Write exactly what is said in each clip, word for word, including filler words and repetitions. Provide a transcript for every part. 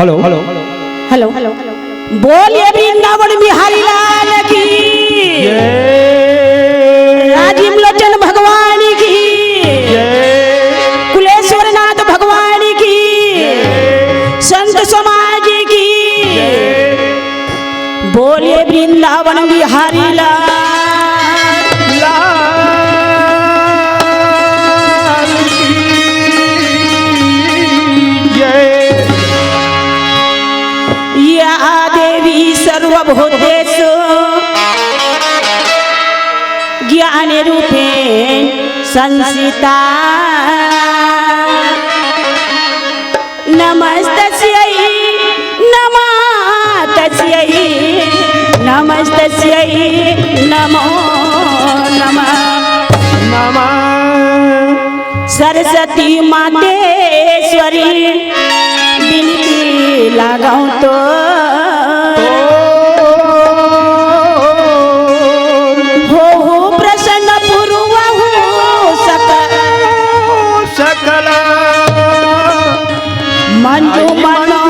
Hello, hello. बोलिए वृंदावन बिहारी लाल की, जय। राजीव लोचन भगवान की, जय। कुलेश्वर नाथ भगवान की, जय। संत समाज की, जय। बोलिए वृंदावन बिहारी लाल। लाल की जय। या देवी सर्वभूतेषु ज्ञान रूपेण संस्थिता। नमस्तस्यै, नमस्तस्यै, नमस्तस्यै, नमो नमः। नमः। सरस्वती मातेश्वरी विनती लगाऊं तो, हो, हो प्रसन्न पुरवहु सक सकल मंजू मनो।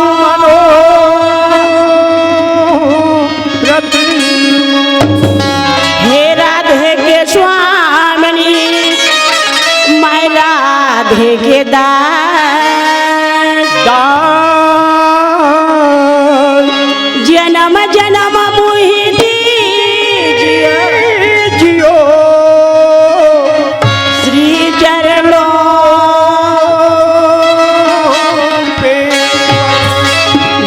हे राधे के स्वामिनी, मैं राधे के दास। दास। जन्म जन्म मुहि दीजियो। जियो। श्री चरणों पे।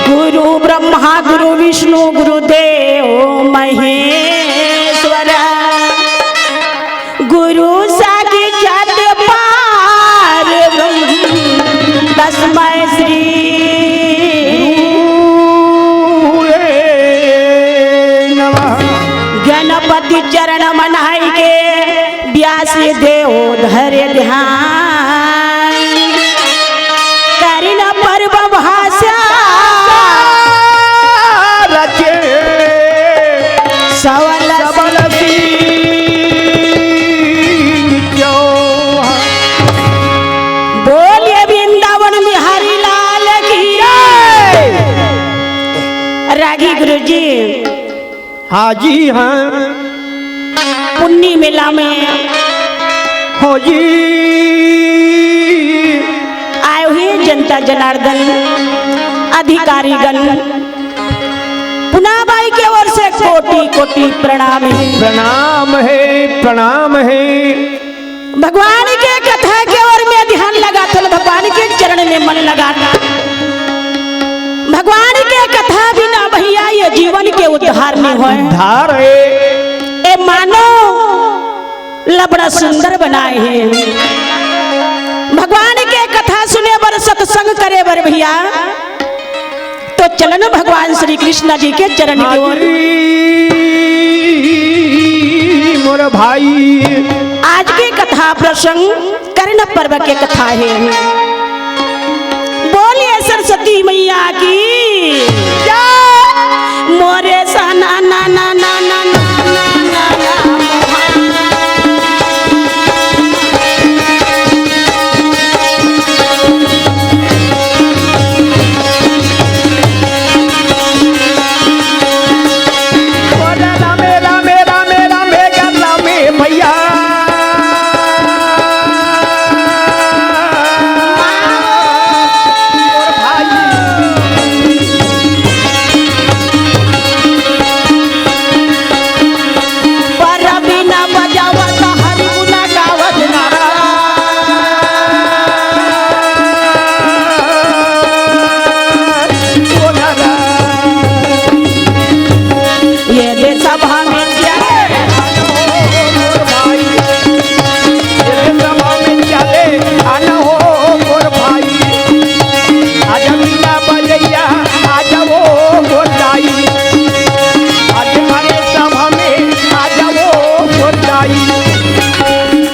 गुरु ब्रह्मा गुरु विष्णु गुरु देव महेश्वर। गुरु साक्षात पार ब्रह्म तस्मै श्री गुरुवे नमः। गणपति चरण मनाई के व्यास देव धरे ध्यान। करिन पर्व भाषा रचे सवल सवल सिंह चौहान। बोलिए वृंदावन बिहारी लाल की जय। रागी गुरु जी। हाँ जी, हाँ। पुन्नी मेला में हो जी। आए हुए जनता जनार्दन, अधिकारीगण, पुना बाई के ओर से कोटि कोटि प्रणाम है। प्रणाम है, प्रणाम है। भगवान के कथा के ओर में ध्यान लगाथन, भगवान के चरण में मन लगाथन। भगवान के कथा बिना भैया ये जीवन के उद्धार नहीं होय। उद्धार है। ए मानव ला बड़ा सुंदर बनाए हे। भगवान के कथा सुने बर, सत्संग करे बर भैया, तो चलन भगवान श्री कृष्ण जी के चरण की ओर। मोर भाई। आज के कथा प्रसंग कर्ण पर्व के कथा है। बोलिए सरस्वती मैया की जय। मोरे सा ना ना ना ना ना ना ना ना ना।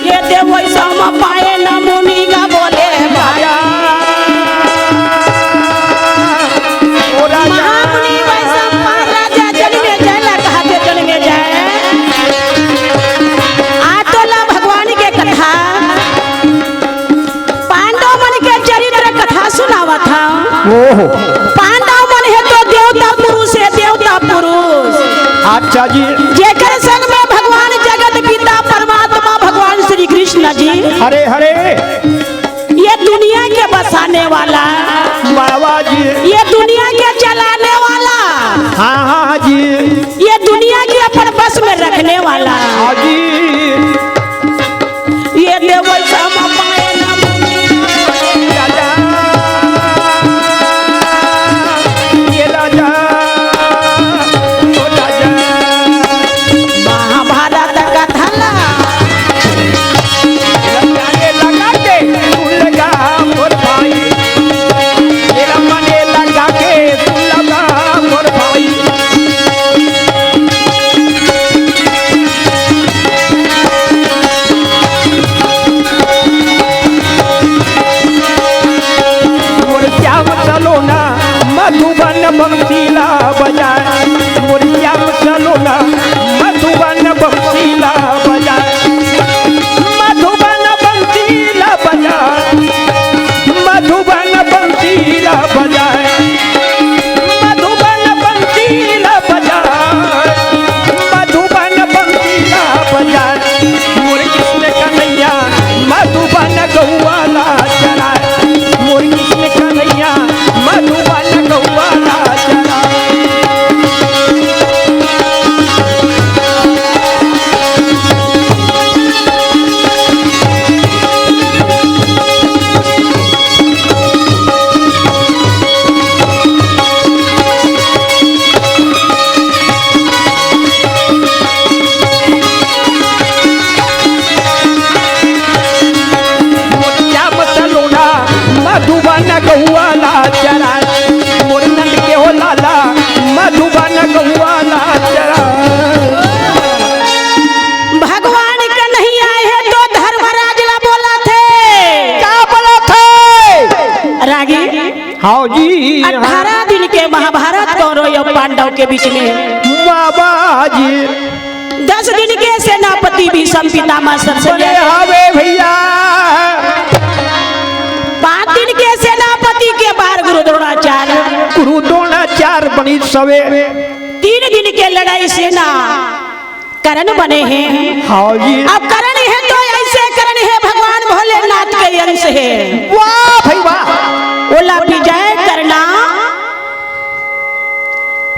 ये देव वैसा हम पाए न मुनि गा बोले भाया। महामुनि वैसा पाए राजा जन्मे जाए ला कहा थे जन्मे जाए। आ तो ला भगवान के कथा, पांडव मन के चरित्र कथा सुनावत हंव। ओहो। पांडव अच्छा जी। जेकर संग में भगवान जगत पिता परमात्मा भगवान श्री कृष्ण जी। हरे हरे। ये दुनिया के बसाने वाला, बाबा जी। ये दुनिया के चलाने वाला, हाँ हाँ जी। ये दुनिया के अपन बस में रखने वाला, हाँ जी। ये देवल श्याम पाए ना। राजा, ये राजा, ओ राजा। महाभारत कथा ला। लगा के, लगा के, तू लगा मोर भाई। ये रामा ने लगा के, तू लगा मोर भाई। मोर श्याम चलो ना मधुबन बंसीला बजाए, मोर श्याम चलो ना मधुबन बंसीला बजाए, मधुबन बंसीला बजाए, मधुबन बंसीला बजाए। मधुबन बंसीला बजाए, मधुबन बंसीला बजाए। मोर कृष्ण कन्हैया मधुबन गौआ ला चराए, मोर कृष्ण कन्हैया मधुबन गौआ ला चराए। मोर श्याम सलोना मधुबन गौआ ला चराए, मोर नंद के हो लाला मधुबन गौआ ला चराए। भगवान कन्हैया हे तो धर्मराज ला बोलथे। का बोलथे? रागी। हाँ जी। अठारह दिन के महाभारत कौरव अउ पांडव के बीच में। बाबा जी। दस दिन के सेनापति भीष्म पितामह सबसे बने हवे भैया। पांच दिन के सेनापति के बार गुरु द्रोणाचार्य। गुरु द्रोणाचार्य बनी सवे। तीन दिन के लड़ाई सेना कर्ण बने हे। हाँ जी। अब कर्ण हे तो ऐसे कर्ण हे, भगवान भोलेनाथ के अंश हे। वाह भाई वाह। ओला विजय करना,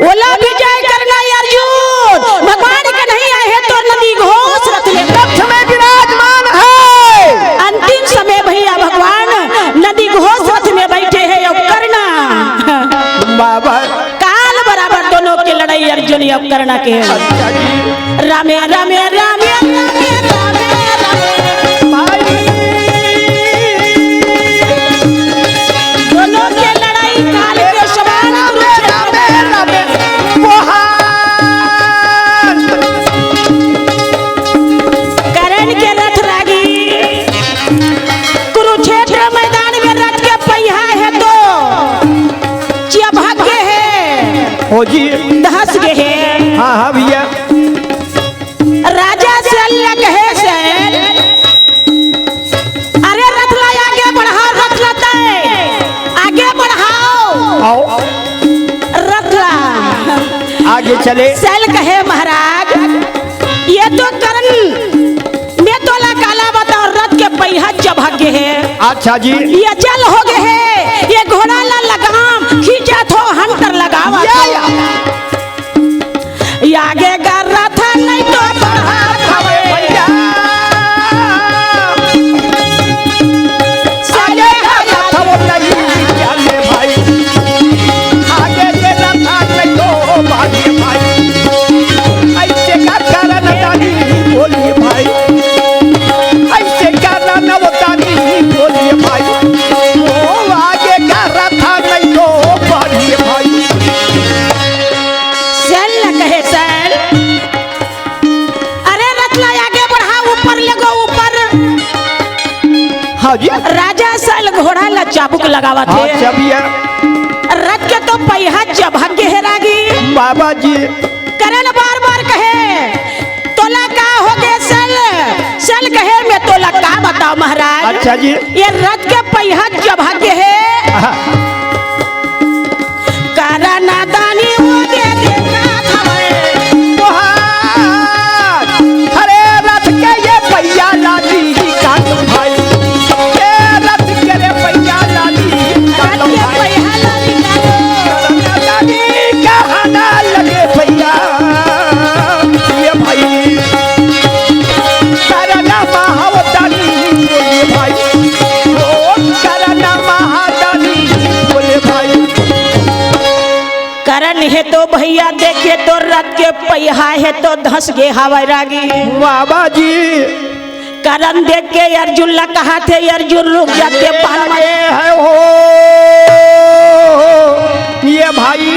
ओला विजय करना हे अर्जुन। भगवान कन्हैया हे तो नंदी घोष रथ में, रथ में विराजमान हे। अंतिम समय भैया भगवान नंदी घोष रथ में बैठे हे अउ कर्ण। बाबा। काल बराबर दोनों के लड़ाई अर्जुन अउ कर्ण के। अच्छा जी। रामे, रामे, रामे, रामे, रामे, रामे। भाई। दोनों के लड़ाई काल के समान रामे, रामे, रामे। मोहन। कर्ण के रथ रागी। कुरुक्षेत्र मैदान में रथ के पहिया हे तो चबक गे हे। हो जी। धस गे हे। हाँ, हाँ भैया। राजा शल्य कहे शैल, अरे रथ ला आगे बढ़ाओ, रथ ला तय आगे बढ़ाओ। आओ। रथ ला आगे चले। शैल कहे महाराज, ये तो कर्ण में तोला काला बताओ, रथ के पहिया चबक गे हे। अच्छा जी। ये चल हो गे हे, ये घोड़ा ला लगाम खींचत हो, हंटर लगावत या, हो। या। ये आगे का रथ नहीं तो बढ़ात हवे भैया। आगे का रथ वो नहीं चले भाई। आगे के रथ नहीं तो भागे भाई। ऐसे का कारण जानी बोलिए भाई। ऐसे कारण वो जानी बोलिए भाई। ओ आगे का रथ नहीं तो बढ़िए भाई। शैल कहे शैल, अरे रथ ला आगे बढ़ा, ऊपर ले गो ऊपर। हाँ जी। राजा शैल घोड़ा ला चाबुक लगावत हाँ, हे। चबिया। रथ के तो पहिया चबक गे हे रागी। बाबा जी। करण बार बार कहे, तोला का हो गे शैल? शैल कहे, मैं तोला का बताओ महाराज। अच्छा जी। ये रथ के पहिया चबक गे हे। आहा। करा नादानी वो दे देखा था। हे तो भैया देखे तो रथ के पहिया हे तो धस गे हवय रागी। बाबा जी। करण देख के अर्जुन ला कहाथे, अर्जुन रुक जा ते पान मत। ये है हो, ये भाई।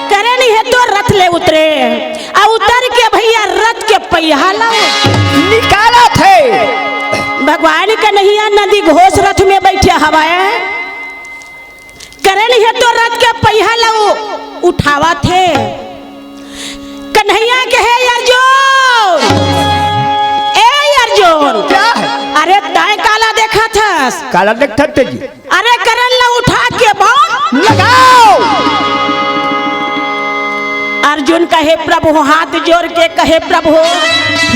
करण हे तो रथ ले उतरे, अउ उतर के भैया रथ के पहिया ला निकालथे। भगवान कन्हैया नंदीघोष रथ में बइठे हवय। करण हे तो रथ के पहिया ला उ-, उठावत हे। कन्हैया कहे, "अर्जुन, ए अर्जुन, क्या है? अरे तैं काला देखत हस?" काला देखत हे जी। "अरे करण ला उठा के बाण लगाव।" अर्जुन कहे, "प्रभु," हाथ जोर के कहे, "प्रभु।"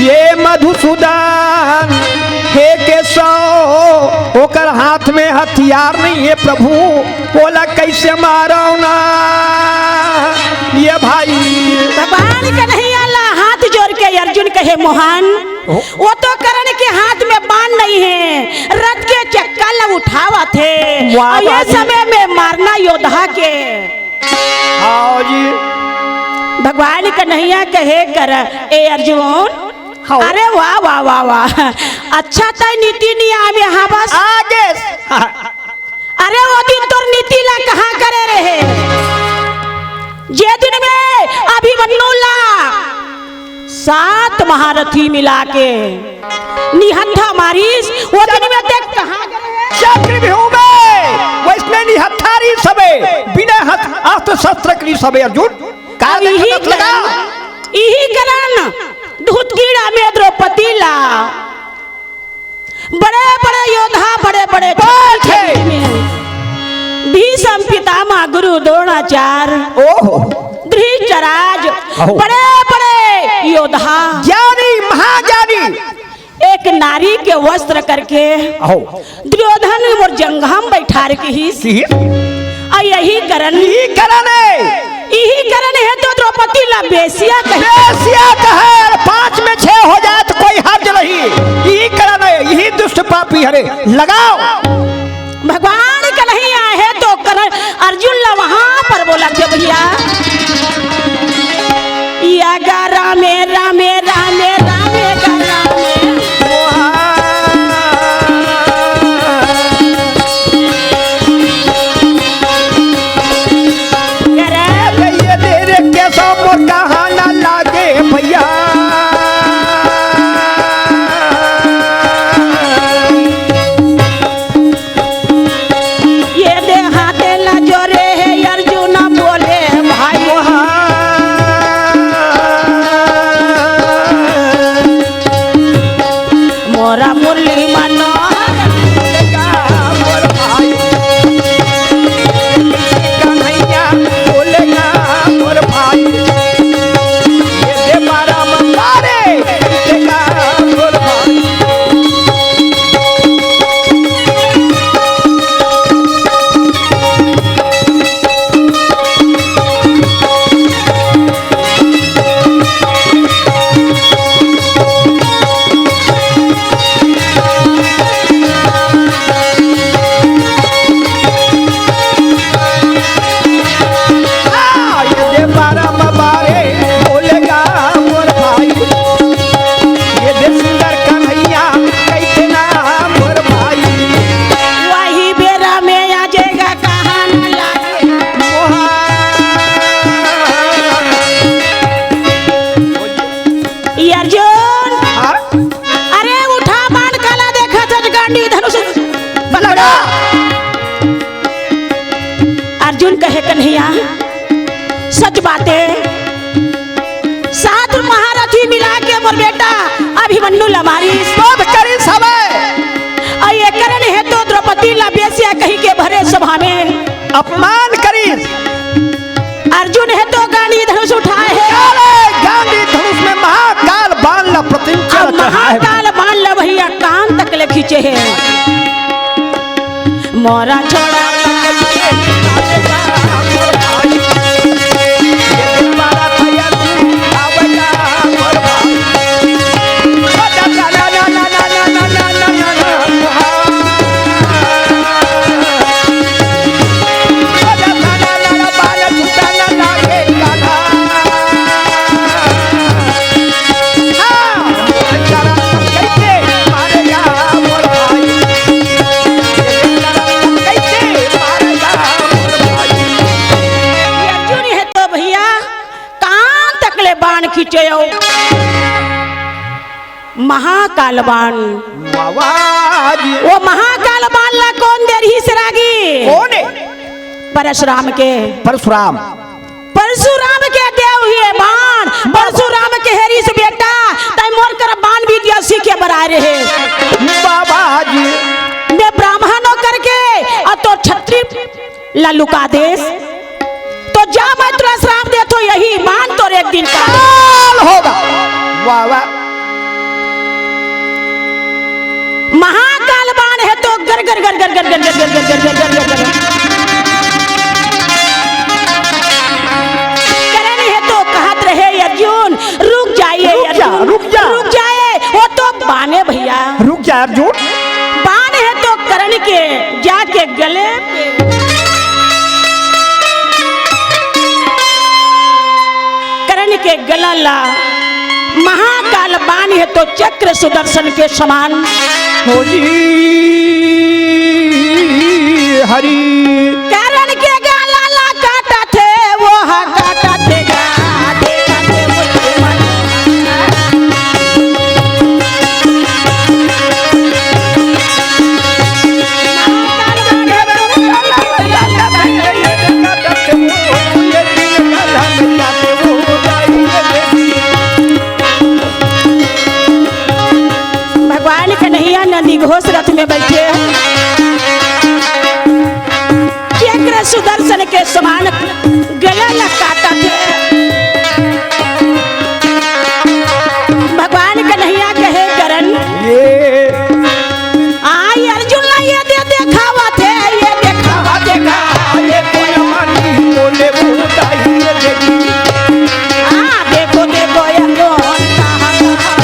ये मधुसूदन, हे केशव, ओकर हाथ में हथियार नहीं है प्रभु, ओला कैसे मारव ना, ये भाई। भगवान कन्हैया ला हाथ जोर के अर्जुन कहे, "मोहन, ओ। वो तो करण के हाथ में बाण नहीं है, रथ के चक्का ला उठावत हे, वाह, अउ ये वाह जी। समय में मारना योद्धा के।" हाँ जी। भगवान कन्हैया कहे कर, ए अर्जुन, हाँ। अरे वाह, वाह, वाह, वाह। अच्छा तैं नीति नियम यहाँ बस। आगे। अरे वो दिन तोर नीति ला कहाँ करे रहे? जे दिन में अभिमन्यु ला सात महारथी मिला के निहत्था मारिस, वो दिन में देख कहाँ गए हैं? चक्रव्यूह में, वैसने निहत्था रहिस सबे, बिना हथ-, अस्त्र शस्त्र के रहिस सबे अर्जुन। का अउ इही देखत लगा? करण, इही करण धूतकीड़ा में द्रौपदी ला बड़े-बड़े योद्धा, बड़े-बड़े बात है। छत्रपति में भीष्म पितामह गुरु द्रोणाचार्य, ओहो। धृतराज, अहो। बड़े-बड़े योद्धा। ज्ञानी, महाज्ञानी। एक नारी के वस्त्र करके अहो। दुर्योधन मोर जंघा म बइठार किहिस। किहिस? अउ यही करण, यही करण है। यही करण है तो द्रौपदी ला बेसिया कहे। बेसिया कहे, अउ पाँच में छह हो जाए तो कोई हर्ज नहीं। यही करण है, यही दुष्ट पापी हरे। लगाव। भगवान कन्हैया हे तो करण अर्जुन ला वहाँ पर बोलत हे भैया। या गा रामे, रामे, रामे, रामे गा रामे। करे। ये दे रे केशव मोर कहाँ ना लागे भैया। ये दे हाथे ला जोरे हे अर्जुन बोले भाई। मोरा मुरली मनोहर बोलेगा मोर भाई। कन्हैया बोलेगा मोर भाई। ये दे बारा मंदारे बोलेगा मोर भाई। ये दे बारा मबारे बोलेगा मोर भाई। ये दे सुंदर कन्हैया कैसे ना मोर भाई। वही बेरा में आ जाएगा कहाँ ना लागे। मोहा। ये अर्जुन। हाँ? अरे उठा बाण काला देखत हस गांडी धनुष पकड़ा। अर्जुन कहे कन्हैया सच बाते, सात महारथी मिला के मोर बेटा अभिमन्यु ला मारिस। शोध करिस हवय। अउ ये करण हे तो द्रौपदी ला बेसिया कहि के भरे सभा में अपमान करिस। अर्जुन हे तो गांडी धनुष उठाए हे। अरे गांडी धनुष में महाकाल बाण ला प्रतिंचल अब चढ़ाए। महाकाल बाण ला भैया कान तक ले खींचे हे। मोरा छोड़ा बाण खींचे हो। महाकाल बाण। वाह, वाह जी। वो महाकाल बाण ला कौन दे रहिस रागी? कौन है? परशुराम के। परशुराम। परशुराम के देव हे बाण। परशुराम के हेरिस बेटा, तैं मोर कर बाण विद्या सीखे बर आए रहे। बाबा जी। मैं ब्राह्मण होकर के अउ तोर छत्री ला लुका देस, तो जा, मैं तोला श्राप देथों, यही बाण तोर एक दिन का काल होगा। वाह, वाह। महाकाल बाण हे तो गर गर गर गर गर गर गर गर गर गर गर गर गर। करण हे तो कहत रहे अर्जुन, रुक जाइए रुक जा, अर्जुन, रुक जा। रुक जाए, वो तो बाण हे भैया। रुक जा अर्जुन। बाण हे तो करण के जाके गले पे, करण के गला ला महाकाल बाण हे तो चक्र सुदर्शन के समान। हो जी हरि। करण के गला ला काटथे, वो हा काटथे गा, काटथे वो मन। भगवान कन्हैया नंदी घोष रथ में बैठे हैं। चक्र सुदर्शन के समान गला ला काटथे। भगवान कन्हैया कहे करण, ये आई अर्जुन ला ये दे देखावथे, ये देखावथे का, ये कोई मानी बोले वो दाई ये देखी। हाँ, देखो, देखो, ये कौन कहा था?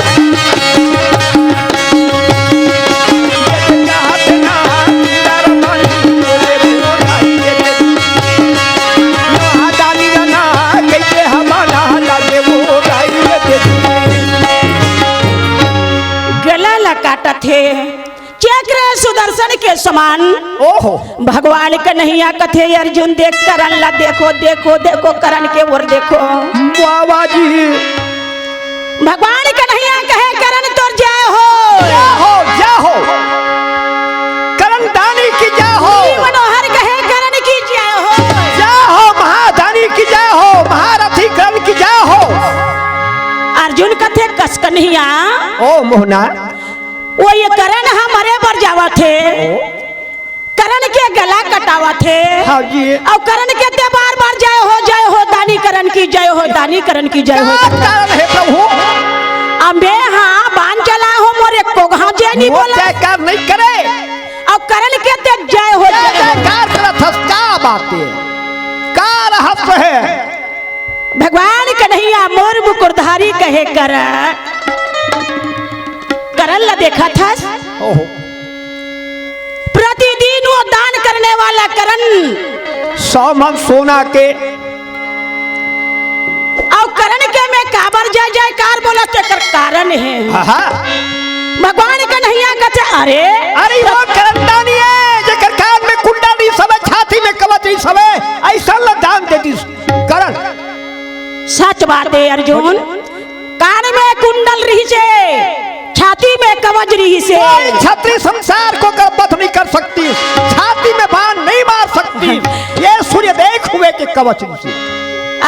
गला ला काटथे। चक्र सुदर्शन के समान। ओहो। भगवान कन्हैया कथे, अर्जुन देख करण ला, देखो, देखो, देखो, करण के ओर देखो। बाबा जी। भगवान कन्हैया कहे, करण तोर जय हो। जय हो, जय हो। करण दानी की जय हो। मुरली मनोहर कहे, करण की जय हो। जय हो, महादानी की जय हो, महारथी करण की जय हो। अर्जुन कथे, कस कन्हैया। ओ मोहना। वो ये करण ह मरे बर जावथे। ओ। करण के गला कटावथे। हाँ जी। अउ करण के ते बार बार जय हो, जय हो, दानी करण की जय हो, दानी करण की जय हो। का कारण हे प्रभु? अबे हाँ, बाण चला हो मोरे को घाव जय नहीं वो बोला। जयकार नहीं करे। अउ करण के ते जय हो, जय जय हो। जयकार करत हस, का बात हे? का रहस्य हे? भगवान कन्हैया मोर मुकुटधारी कहे कर, करण ला देखत हस। ओहो। प्रतिदिन वो दान करने वाला करण। सौ मन सोना के। अउ करण के में काबर जय जयकार बोलत हे, तेकर कारण हे। आहा। भगवान कन्हैया कथे, अरे। अरे वो करण दानी हे, जेकर कान में कुंडल रहिस हवे, छाती में कवच रहिस हवे, अइसन ला दान दे दिस करण। सच बात हे अर्जुन, कान में कुंडल रहिसे, छाती में कवच रहिसे। कोई छत्री संसार को कर वध नहीं कर सकती, छाती में बाण नहीं मार सकती। ये सूर्य देख हुए के कवच रहिसे।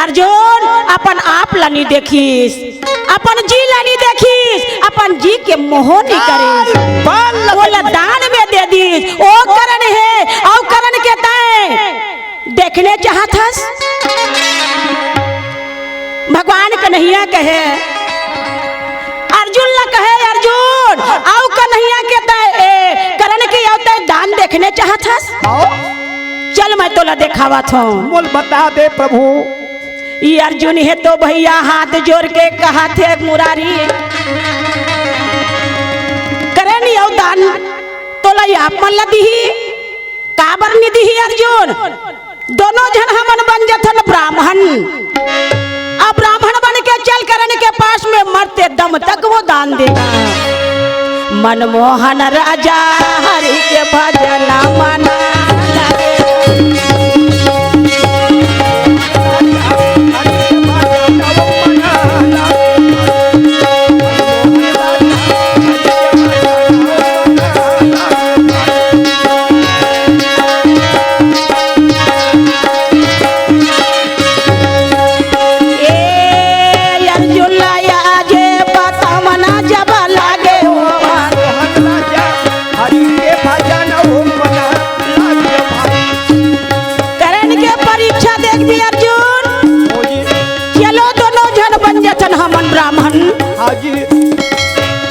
अर्जुन अपन आप ला नहीं देखिस, अपन जी ला नहीं देखिस, अपन जी के मोह नहीं करिस। बाण लगे। ओला दान में दे दिस, ओ करण हे, अउ करण के तैं देखने चाहत हस? भगवान कन्हैया कहे, अर्जुन ला कहे, अर्जुन, अउ कन्हैया के तैं, ए, करण के अउ तैं दान देखने चाहत हस? आओ। चल, मैं तोला देखावत हूँ। मोल बता दे प्रभु। ई अर्जुन हे तो भैया हाथ जोर के कहत हे, मुरारी, करण अउ दान तोला आप मन ला दिही। काबर नि दिही अर्जुन? दोनों झन हमन बन जथन ब्राह्मण। अब ब्राह्मण बन के चल करण के पास में मरते दम तक वो दान देगा। मनमोहन राजा हरि के भजन मना लगे। हमन ब्राह्मण, हाँ जी।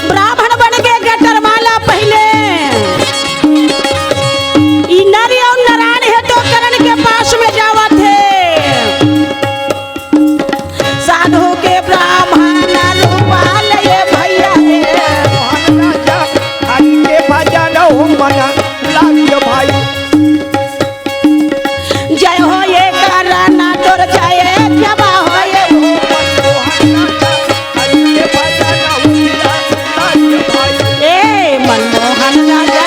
ब्राह्मण बन के गटर माला पहिले। ई नर अउ नारायण हे तो करण के पास में जावत हे। साधु के ब्राह्मण रूपा ले भैया हे। मोहन राजा हरि के भजन हो मन लाग भाई। जय हो ये करण तोर जय जब हो ये। ए मनमोहन राजा।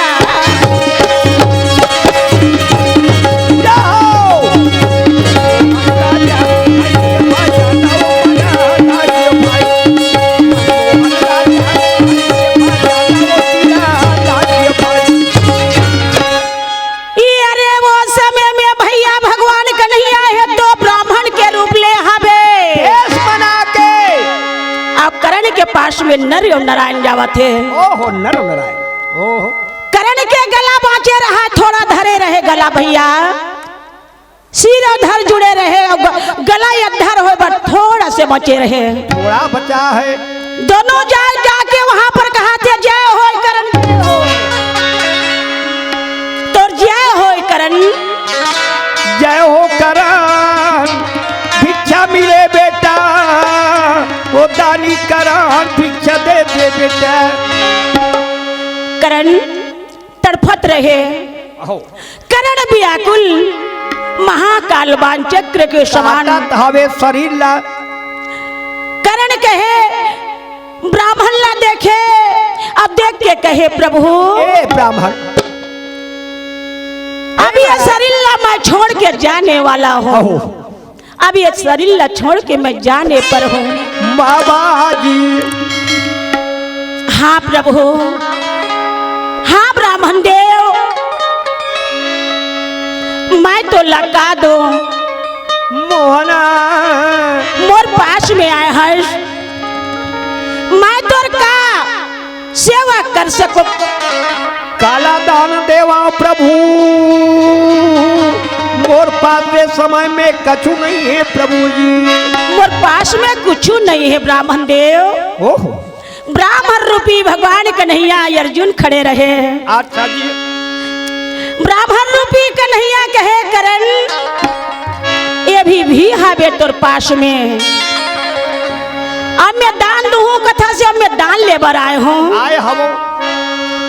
ई अरे वो समय में भैया भगवान कन्हैया हे तो ब्राह्मण के रूप ले हवे। भेष बना के। अब करण के पास में नर अउ नारायण जावत हे। ओहो, नर अउ नारायण। ओहो। करण के गला बाँचे रहा, थोड़ा धरे रहे गला भैया। सिर अउ धड़ जुड़े रहे अउ ग-, गला अउ धड़ होय बर थोड़ा से बचे रहे। थोड़ा बचा है। दोनों जाए जाके वहाँ पर कहा थे, "जय होय करण, जय होय। तोर जय होय करण।" जय हो करण, भिक्षा मिले बेटा, ओ दानी करण, भिक्षा दे दे बेटा। करण तड़फत रहे। अहो। करण व्याकुल महाकाल बाण चक्र के समान। काटत हवे शरीर ला। करण कहे, ब्राह्मण ला देखे, अब देख के कहे, "प्रभु, ए ब्राह्मण, अब ये शरीर ला मैं छोड़ के जाने वाला हूँ।" अहो। अब ये शरीर ला छोड़ के मैं जाने पर हूँ। बाबा जी। हाँ प्रभु, हाँ ब्राह्मण देव, मैं तोला का दो। मोहना। मोर पास में आए हस, मैं तोर का सेवा कर सको। काला दान देवा प्रभु, मोर पास में समय में कछु नहीं है प्रभु जी। मोर पास में कुछु नहीं है ब्राह्मण देव। ओहो। ब्राह्मण रूपी भगवान कन्हैया अर्जुन खड़े रहे। अच्छा जी। ब्राह्मण रूपी कन्हैया कहे, "करण, ये भी, भी हावे तोर पास में। अब मैं दान दूहूँ, कथा से अब मैं दान ले बर आए हूँ।" आए हवो।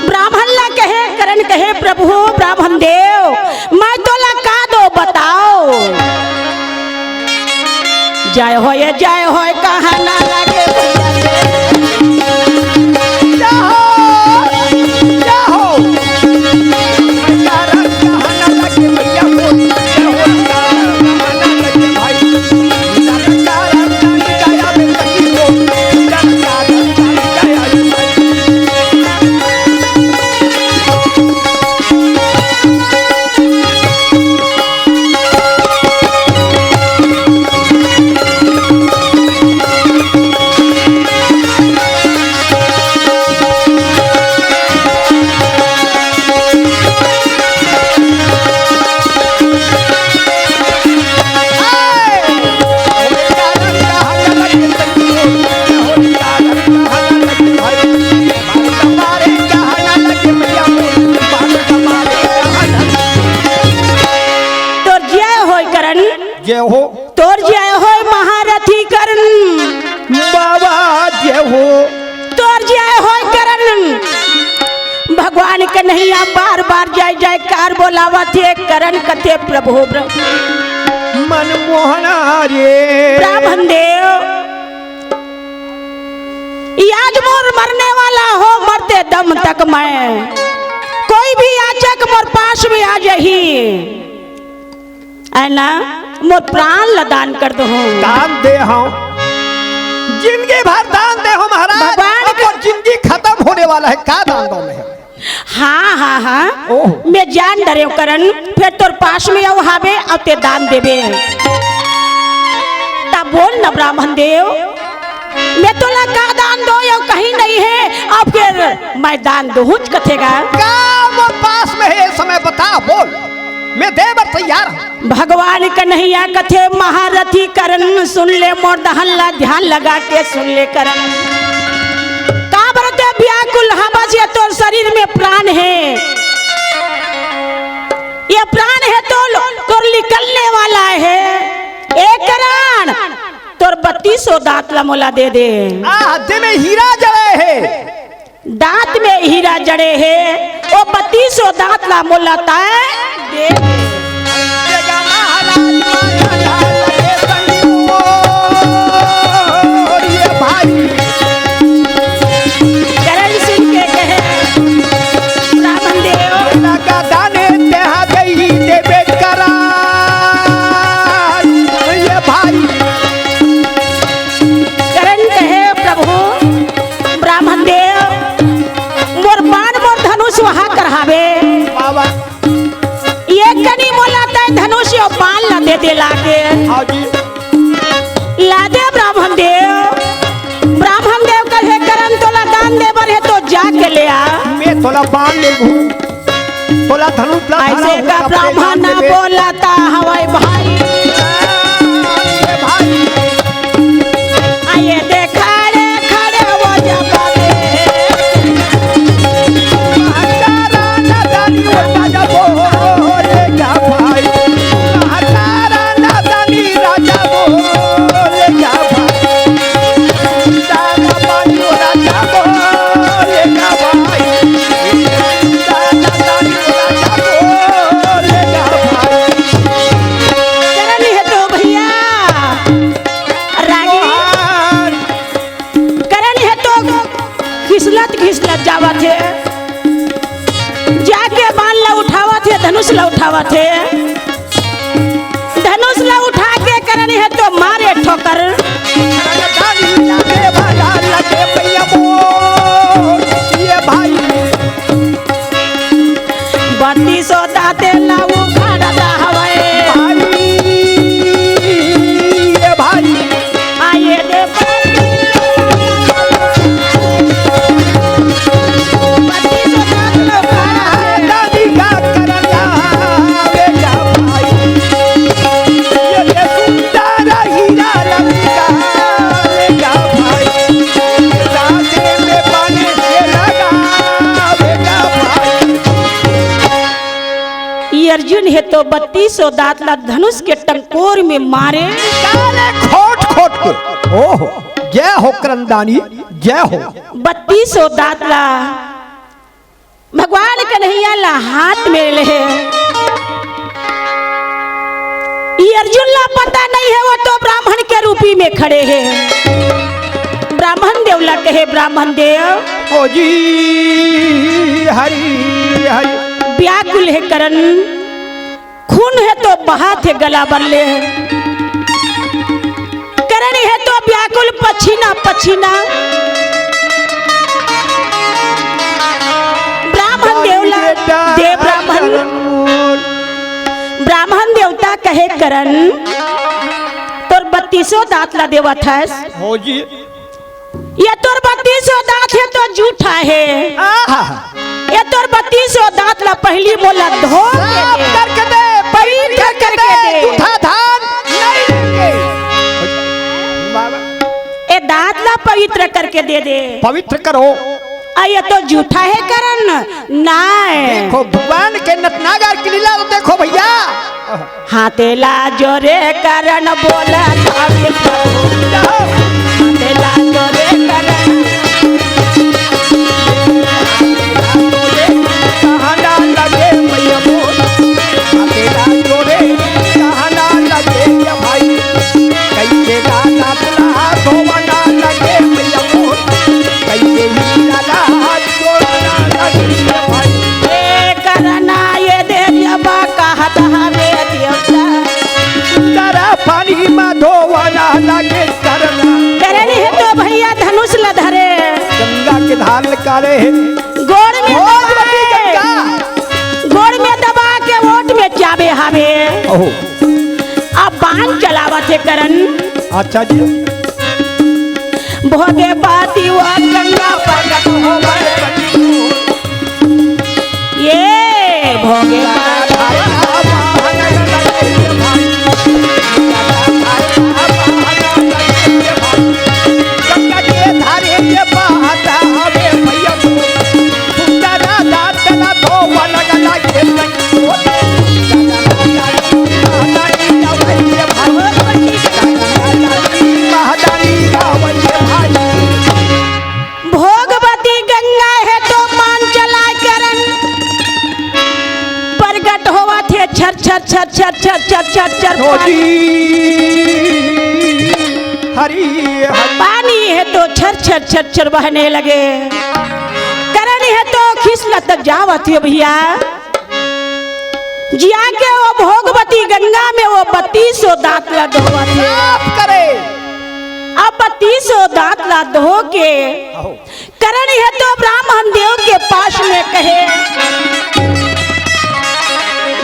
ब्राह्मण ला कहे, करण कहे, "प्रभु, ब्राह्मण देव, मैं तोला का दो बताओ।" जय होय, जय होय, कहना लगे भैया। जय हो, जय हो। जयकारा कहना लगे भैया, बोल। जय हो, कहना लगे भाई। जयकारा कहना लगे भाई। तोर जय होय करण। जय हो। तोर जय होय महारथी करण। बाबा जय हो। तोर जय होय करण। भगवान कन्हैया बार बार जय जयकार बोलावत हे, करण कथे प्रभु ब्र-, मनमोहना रे। ब्राह्मण देव, आज मोर मरने वाला हो, मरते दम तक मैं कोई भी याचक मोर पास में आ जाही, है ना, मोर प्राण ला दान कर दो। दान दे हूँ, जिंदगी भर दान दे हूँ महाराज। भगवान अब के मोर जिंदगी खत्म होने वाला है, का दान दो मैं? हाँ, हाँ, हाँ। ओह। मैं जान डरेव करण, फेर तोर पास में अउ हावे, अउ ते दान देबे। तब बोल न ब्राह्मण देव, मैं तोला का दान दो, अउ कहीं नहीं है, अउ फेर मैं दान दोहूँच कथेगा। का मोर पास में है, ये समय बता, बोल। मैं दे बर तैयार हंव। भगवान कन्हैया कथे, महारथी करन, सुन ले मोर दहन ला, ध्यान लगा के सुन ले करन। काबर ते व्याकुल हवस, ये तोर शरीर में प्राण हे, ये प्राण हे तो तोर निकलने वाला हे। ए करन, तोर बत्तीसों दांत ला मोला दे दे। आ, दे में हीरा जड़े हे। दांत में हीरा जड़े हे, ओ बत्तीसों दांत ला मोला तैं दे। करन सुन के कहे ब्राह्मण देव, करन कहे, प्रभु, ब्राह्मण देव, मोर बाण मोर धनुष वहां कर हावे। बाबा। ये कनी मोला तैं धनुष अउ बाण ला दे दे लाके। हाँ जी। ला दे ब्राह्मण देव। ब्राह्मण देव कहे, करन तोला दान दे बर हे तो जाके ले आ। मैं तोला बाण दे दूं। तोला धनुष ला ऐसे का ब्राह्मण बोलत हवय भाई। आइए दे खड़े खड़े वो जब दे। करन हे तो भैया, रागी, करन हे तो घिसलत घिसलत जावत हे, जाके बाण ला उठावत हे, धनुष ला उठावत हे। धनुष ला उठा के करन हे तो मारे ठोकर। ये भाई। बत्तीसों दांते ला उखाड़त हवय। भाई, ये भाई। आइए दे बत्तीसों दांत ला उखाड़त हवय। दादी का करन आवेगा भाई। ये दे सुंदर हीरा लंका आवेगा भाई। दांत में पानी से लगावेगा भाई। ये अर्जुन हे तो बत्तीसों दांत ला धनुष के टंकोर में मारे। काले खोट खोट के। ओहो, जय हो करनदानी, जय हो। बत्तीसों दांत ला भगवान कन्हैया ला हाथ में ले हे। ये अर्जुन ला पता नहीं हे, वो तो ब्राह्मण के रूपी में खड़े हे। ब्राह्मण देव ला कहे, ब्राह्मण देव। ओ जी, हरि, हरि। व्याकुल हे करन, खून हे तो बहात हे गला बर ले। करन हे तो व्याकुल पछीना पछीना। ब्राह्मण देव ला, देव ब्राह्मण, ब्राह्मण देवता कहे करन, तोर बत्तीसों दांत ला देवत हस। हो जी। ये तोर बत्तीसों दांत हे तो जूठा हे। आहा। ये तोर बत्तीसों दांत ला पहिली मोला धो के साफ दे। करके दे, पवित्र करके दे। जूठा धान नहीं लेंगे। बाबा। ये दांत ला पवित्र करके दे दे। पवित्र करो। आ, ये तो जूठा हे करन, नाय। देखो, भगवान के नटनागर के लीला तो देखो भैया। हाथे ला जोरे करन बोले, हाथे ला जोरे करन। कहना लगे मैया मोर, हाथे ला जोरे, कहना लगे या भाई। कैसे गाना बुला धोवना लगे मैया मोर, कैसे ही गाना जोड़ना लगे या भाई। ए करना ये देरिया बा कहत हवे देवता। सुंदरा पानी मा धोवना लागे करना। करन हे तो भैया धनुष ल धरे। गंगा के धार निकाले हे। गोड़ में भोजवती दबा, गंगा। गोड़ में दबा के ओट में चाबे हावे। ओहो। अब बाण चलावत हे करन। अच्छा जी। भोगे पाती वो गंगा प्रकट होवे। ये भोगे पाती छर छर छर बहने लगे। करण हे तो खिसलत जावत हे भैया। जिया के वो भोगवती गंगा में वो बत्तीसों दांत ला धोवत हे। साफ करे। अब बत्तीसों दांत ला धो के करण हे तो ब्राह्मण देव के पास में कहे,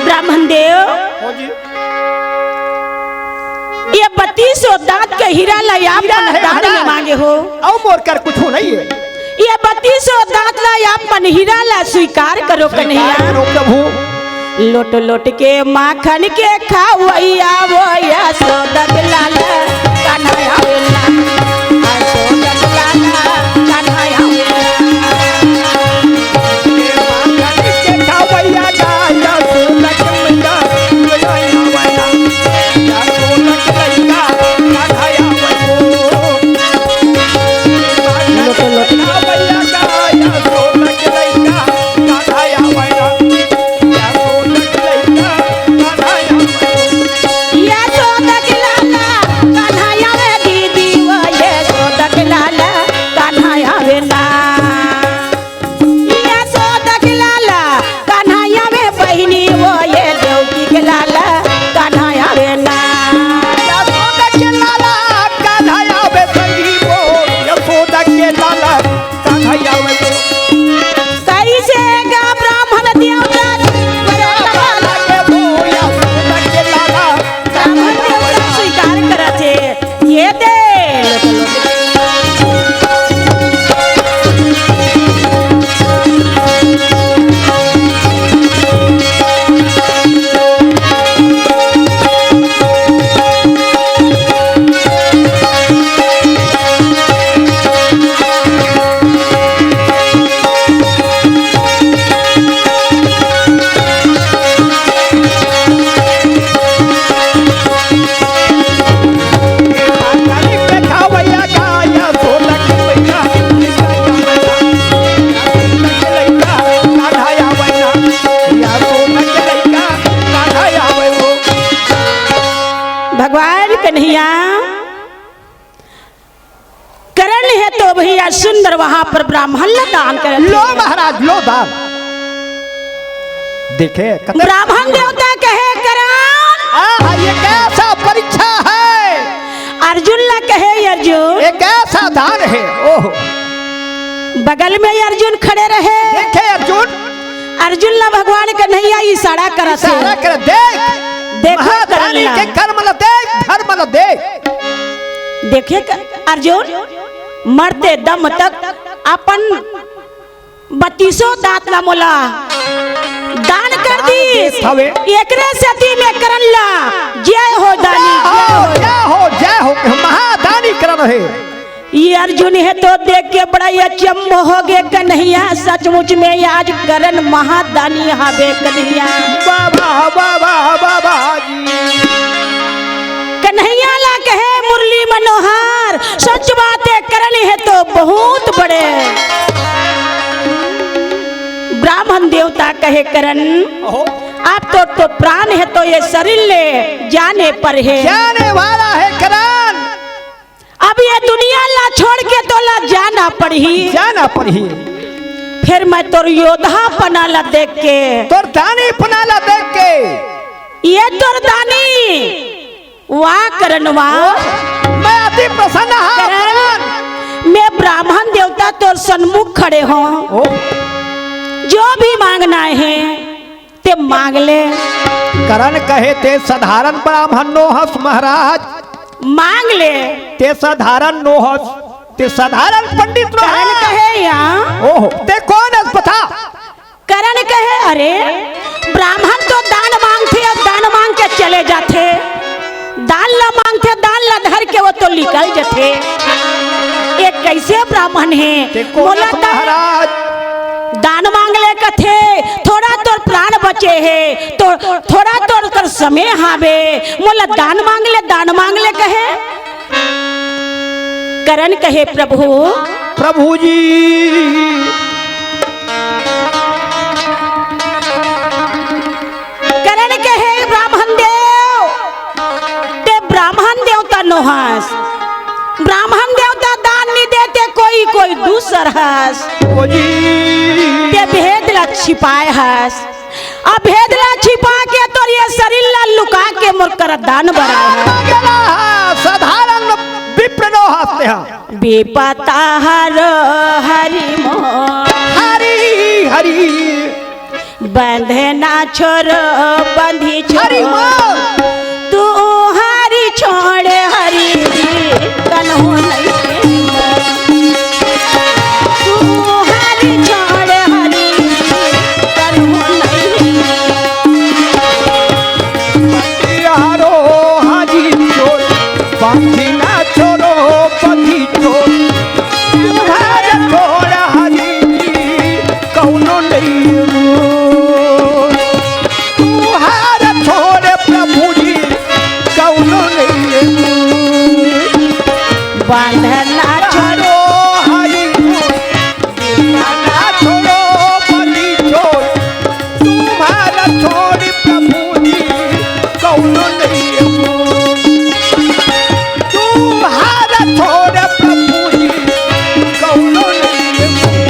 ब्राह्मण देव, हाँ जी। ये बत्तीसों दांत के हीरा ला आप हीरा मन हे दान भला। में मांगे हो। अउ मोर कर कुछू नहीं हे। ये बत्तीसों दांत ला आप मन हीरा ला स्वीकार करो स्वीकार कन्हैया। करो प्रभु। लोट लोट के माखन के खावैया वो यशोदा के लाल कन्हैया वेला। यशोदा के लाल कन्हैया वेला। यशोदा के लाला कन्हैया वे दीदी वो यशोदा के लाला कन्हैया वे ना। यशोदा के लाला कन्हैया वे बहिनी वो ये देवकी के लाला कन्हैया वे ना। यशोदा के लाला कन्हैया वे संगी वो यशोदा के लाला कन्हैया वे। कैसे गा ब्राह्मण देवता ब्राह्मण देवता स्वीकार करत हे। ये दे। भगवान कन्हैया करण हे तो भैया सुंदर वहां पर ब्राह्मण ला दान करे। लो महाराज, लो दान। देखे, कत- ब्राह्मण देवता कहे, करण। आहा, ये कैसा परीक्षा है? अर्जुन ला कहे, अर्जुन। ये कैसा दान है? ओहो। बगल में अर्जुन खड़े रहे। देखे अर्जुन। अर्जुन ला भगवान कन्हैया इशारा करत हे। इशारा कर, देख। देखो महादानी करण ला। के कर्म ला देख, धर्म ला देख। देखे क-, अर्जुन, मरते दम तक अपन बत्तीसों दांत ला मोला दान कर दान दीस। देत हवे। एकरे सेती में करण ला जय हो दानी, जय हो, जय हो। जय हो, जय हो, महादानी करण हे। ये अर्जुन हे तो देख के बड़ा ही अचंभ हो गे कन्हैया, सचमुच में आज करण महादानी हावे कन्हैया। बाबा, बाबा, बाबा जी। कन्हैया ला कहे मुरली मनोहर, सच बात हे, करण हे तो बहुत बड़े ब्राह्मण देवता कहे, करण, ओहो। आप तो, तो प्राण हे तो ये शरीर ले जाने पर हे। जाने वाला हे करण। अब ये दुनिया ला छोड़ के तोला जाना पड़ही। जाना पड़ही। फिर मैं तोर योद्धापना ला देख के। तोर दानीपना ला देख के। ये तोर दानी। वाह करण वाह। मैं अति प्रसन्न हूँ करण। करण। मैं ब्राह्मण देवता तोर सन्मुख खड़े हों। ओ। जो भी मांगना हे, ते मांग ले। करण कहे ते साधारण ब्राह्मण नो हस महाराज। मांग ले। ते साधारण नो हस, ते साधारण पंडित नो करण हस। कहे या। ओहो, ते कोन हस बता? करण कहे, अरे, ब्राह्मण तो दान मांगथे अउ दान मांग के चले जाथे। दान ला मांगथे, दान ला धर के वो तो निकल जथे। ये कैसे ब्राह्मण हे? ते कोन मोला हस दान महाराज? दान मांग ले कथे, थोड़ा तोर प्राण बचे हे, तो थोड़ा तोर कर समय हावे, मोला दान मांग ले, दान मांग ले कहे। करण कहे, प्रभु। प्रभु जी। करण कहे, ब्राह्मण देव, ते ब्राह्मण देवता नो हस। ब्राह्मण देवता दान नहीं देते, कोई हस। ओ जी। ते भेद ला छिपाए हस। अब भेद ला छिपा के तोर ये शरीर ला लुका के मोर करत दान बराए हस। साधारण विप्र नो हस तेहा। विपता हरो हरि मोर। हरि, हरि। बंधना छोरो, बंधी छोरो। हरि मोर। तू हरि छोड़ हरि जी, कन्हो नहीं। तू हरि छोड़ हरि जी, कन्हो नहीं। हरो हरि छोड़, बंधना छोरो, बंधी छोड़। तुहार छोड़ हरि जी कौनो नइये मोर। तुहार छोड़ प्रभु जी कौनो नइये मोर। बंधना छोरो हरि मोर। बंधना छोरो बंधी छोड़। तुहार छोड़ प्रभु जी कौनो नइये मोर। तुहार छोड़ प्रभु जी कौनो नइये मोर।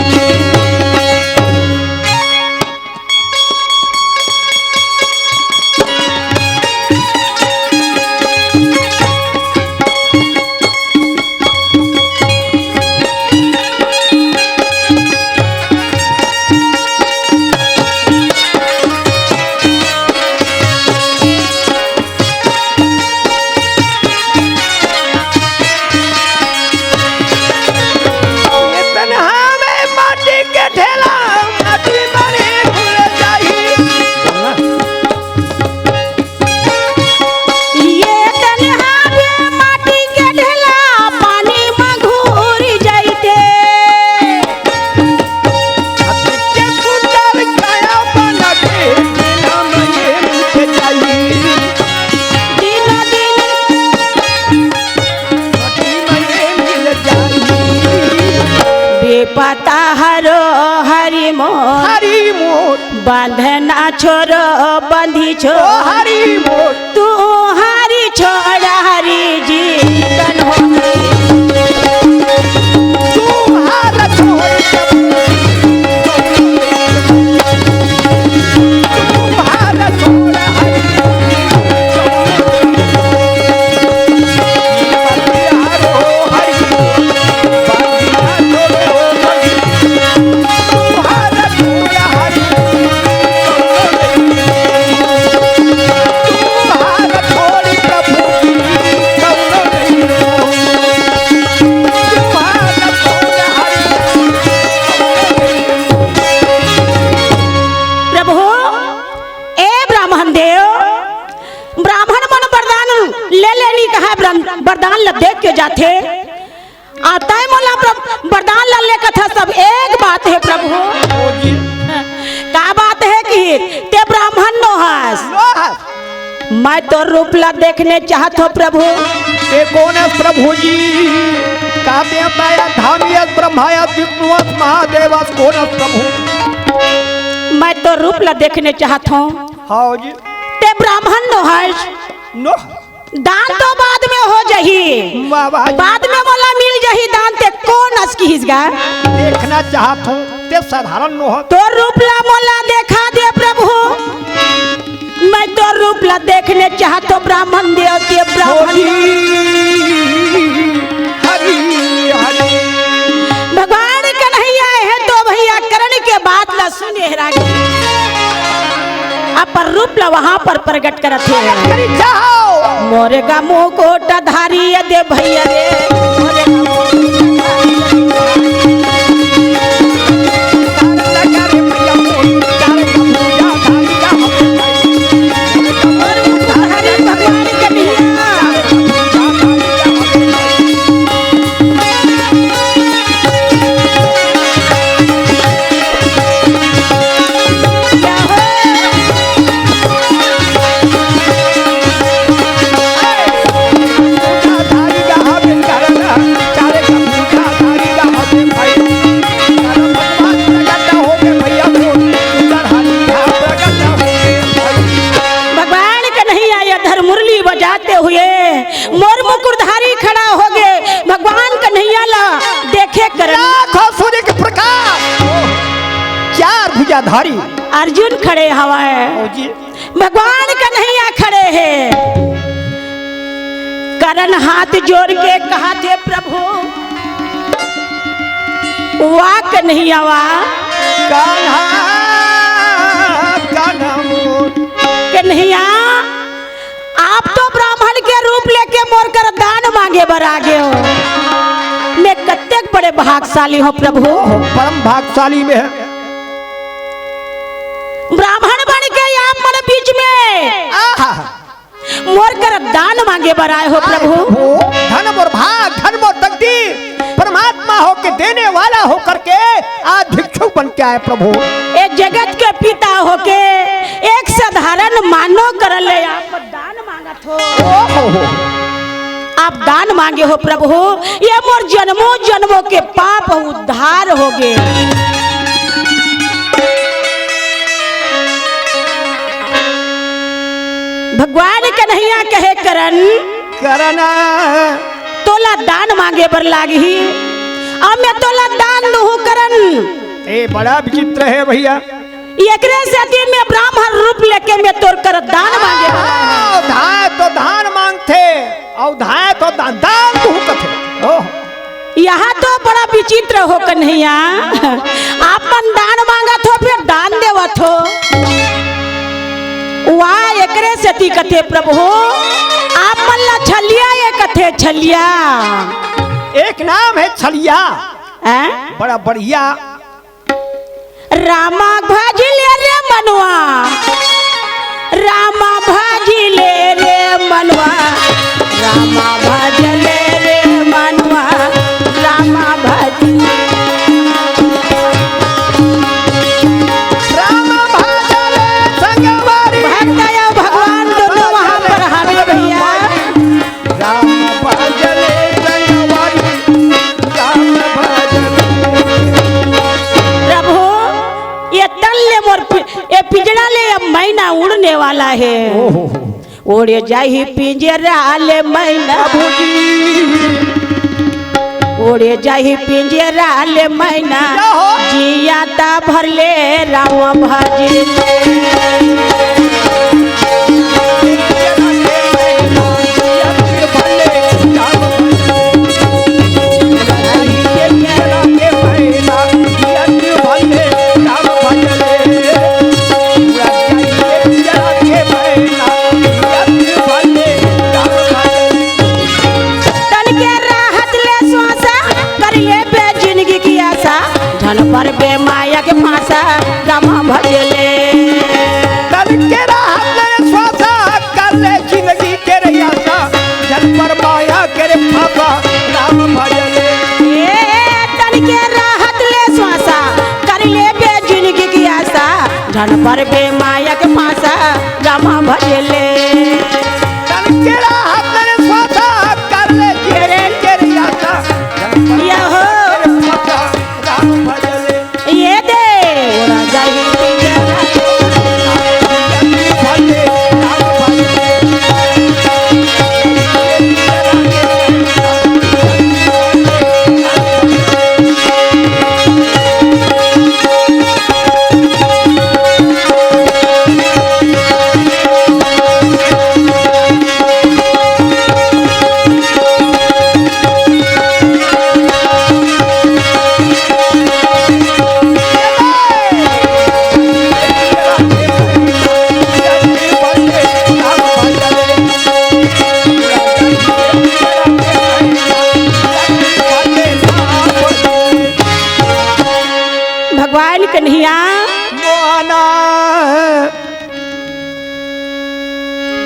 ये तनहा में माटी के ढेला, माटी मारे भूल जाही। ये तनहा में माटी के ढेला, पानी में घूर जाइते। के सुंदर काया बना के, बिना मये मुझे चाहिए। दिनों दिन मटी मये मिल जाई। बेपता हरो हरि मोर। हरि मोर। बंधना छोरो बंधी छोड़। ओ हरि मोर। तू हरि छोड़ हरि जी, कन्हो। तू हरि छोड़, तू हरि छोड़ हरि। प्रभु, ए ब्राह्मण देव, ब्राह्मण मन वरदान ले लेनी कहा, वरदान ल देख के जाथे। आ तय मोला प्र-, वरदान ला लेकत ह, सब एक बात हे प्रभु। का बात हे कि ते ब्राह्मण नो हस। नो हस। मैं तोर रूप ला देखने चाहत हों प्रभु। ते कोन हस प्रभु जी? का ते माया धामी हस, ब्रह्मा हस, विष्णु हस, महादेव हस, कोन हस प्रभु? मैं तोर रूप ला देखने चाहत हों। हाँ जी। ते ब्राह्मण नो हस। नो। दान तो बाद में हो जही, वाह, वाह। बाद में मोला मिल जही दान, ते कोन अस किहिस गा? देखना चाहत हों, ते साधारण नो हस। तोर रूप ला मोला देखा दे प्रभु, मैं तोर रूप ला देखने चाहत हों ब्राह्मण देव, ते ब्राह्मण हरि, हरि, हरि। भगवान कन्हैया हे तो भैया करण के बात ला सुने हे रागी। अपन रूप ला वहाँ पर प्रगट करत हे। करी जाओ। मोरे गा मुकुट धारी ये दे भैया रे। मोरे गा मुकुट धारी ये दे भैया रे। भगवान कन्हैया। धारी। अर्जुन खड़े हवय। ओ जी। भगवान कन्हैया खड़े हे। करण हाथ जोर के कहत हे, "प्रभु, वाह कन्हैया वाह।" कान्हा, कान्हा मोर। कन्हैया, आप तो ब्राह्मण के रूप लेके मोर कर दान मांगे बर आ गए हो। मैं कतेक बड़े भागशाली हूँ प्रभु। ओहो, परम भागशाली में है। ब्राह्मण बन के आप मन बीच में आहा। मोर कर दान मांगे बर आए हो प्रभु। प्रभु, धन मोर भाग, धन मोर तकदीर, परमात्मा होके देने वाला होकर के आज भिक्षु बन के आए प्रभु। ए जगत के पिता होके एक साधारण मानव कर ले आप दान मांगत हो। ओहो। आप दान मांगे हो प्रभु, ये मोर जन्मों जन्मों के पाप उद्धार हो गए। भगवान कन्हैया कहे, "करण, करण। तोला दान मांगे बर लागही, अब मैं तोला दान दूहूं करण।" ए, बड़ा विचित्र है भैया। एकरे सेती मैं ब्राह्मण रूप लेके मैं तोर कर दान मांगे बर आए। धाय तो धान मांगथे, अउ धाय तो दा-, दान दूहूं कथे। ओह। यहाँ तो बड़ा विचित्र हो कन्हैया, आप मन दान मांगत हो, फिर दान देवत हो। वाह, एकरे सेती कथे प्रभु, आप मन ला छलिया ये कथे, छलिया। एक नाम है छलिया। हैं? बड़ा बढ़िया। रामा भज ले रे मनवा, रामा भज ले रे मनवा, रामा भज ले रे मनवा, रामा भज। रामा भज ले संगवारी। भक्त या भगवान दोनों वहाँ पर हावे भैया। राम भजले संगवारी, राम भजले। प्रभु, ये तन ले मोर पि-, ये पिंजड़ा ले अब मैना उड़ने वाला है। ओहो। उड़े जाही पिंजरा ले मैना। प्रभु जी। उड़े जाही पिंजरा ले मैना। क्या हो? जिया ता भर ले राम भजले। तन के राहत ले श्वासा, कर लेबे जिंदगी की आशा, झन परबे माया के फांसा, राम भजले। तन के राहत ले श्वासा, कर ले जिंदगी के रे आशा, झन पर माया के रे फांसा, राम भजले। ए, तन के राहत ले श्वासा, कर लेबे जिंदगी की आशा, झन परबे माया के फांसा, राम भजले। तन के राहत ले श्वासा, कर ले जिंदगी के रे आशा, झन परबे यहो। माया के फांसा, राम भजले। ये दे। भगवान कन्हैया मोहना।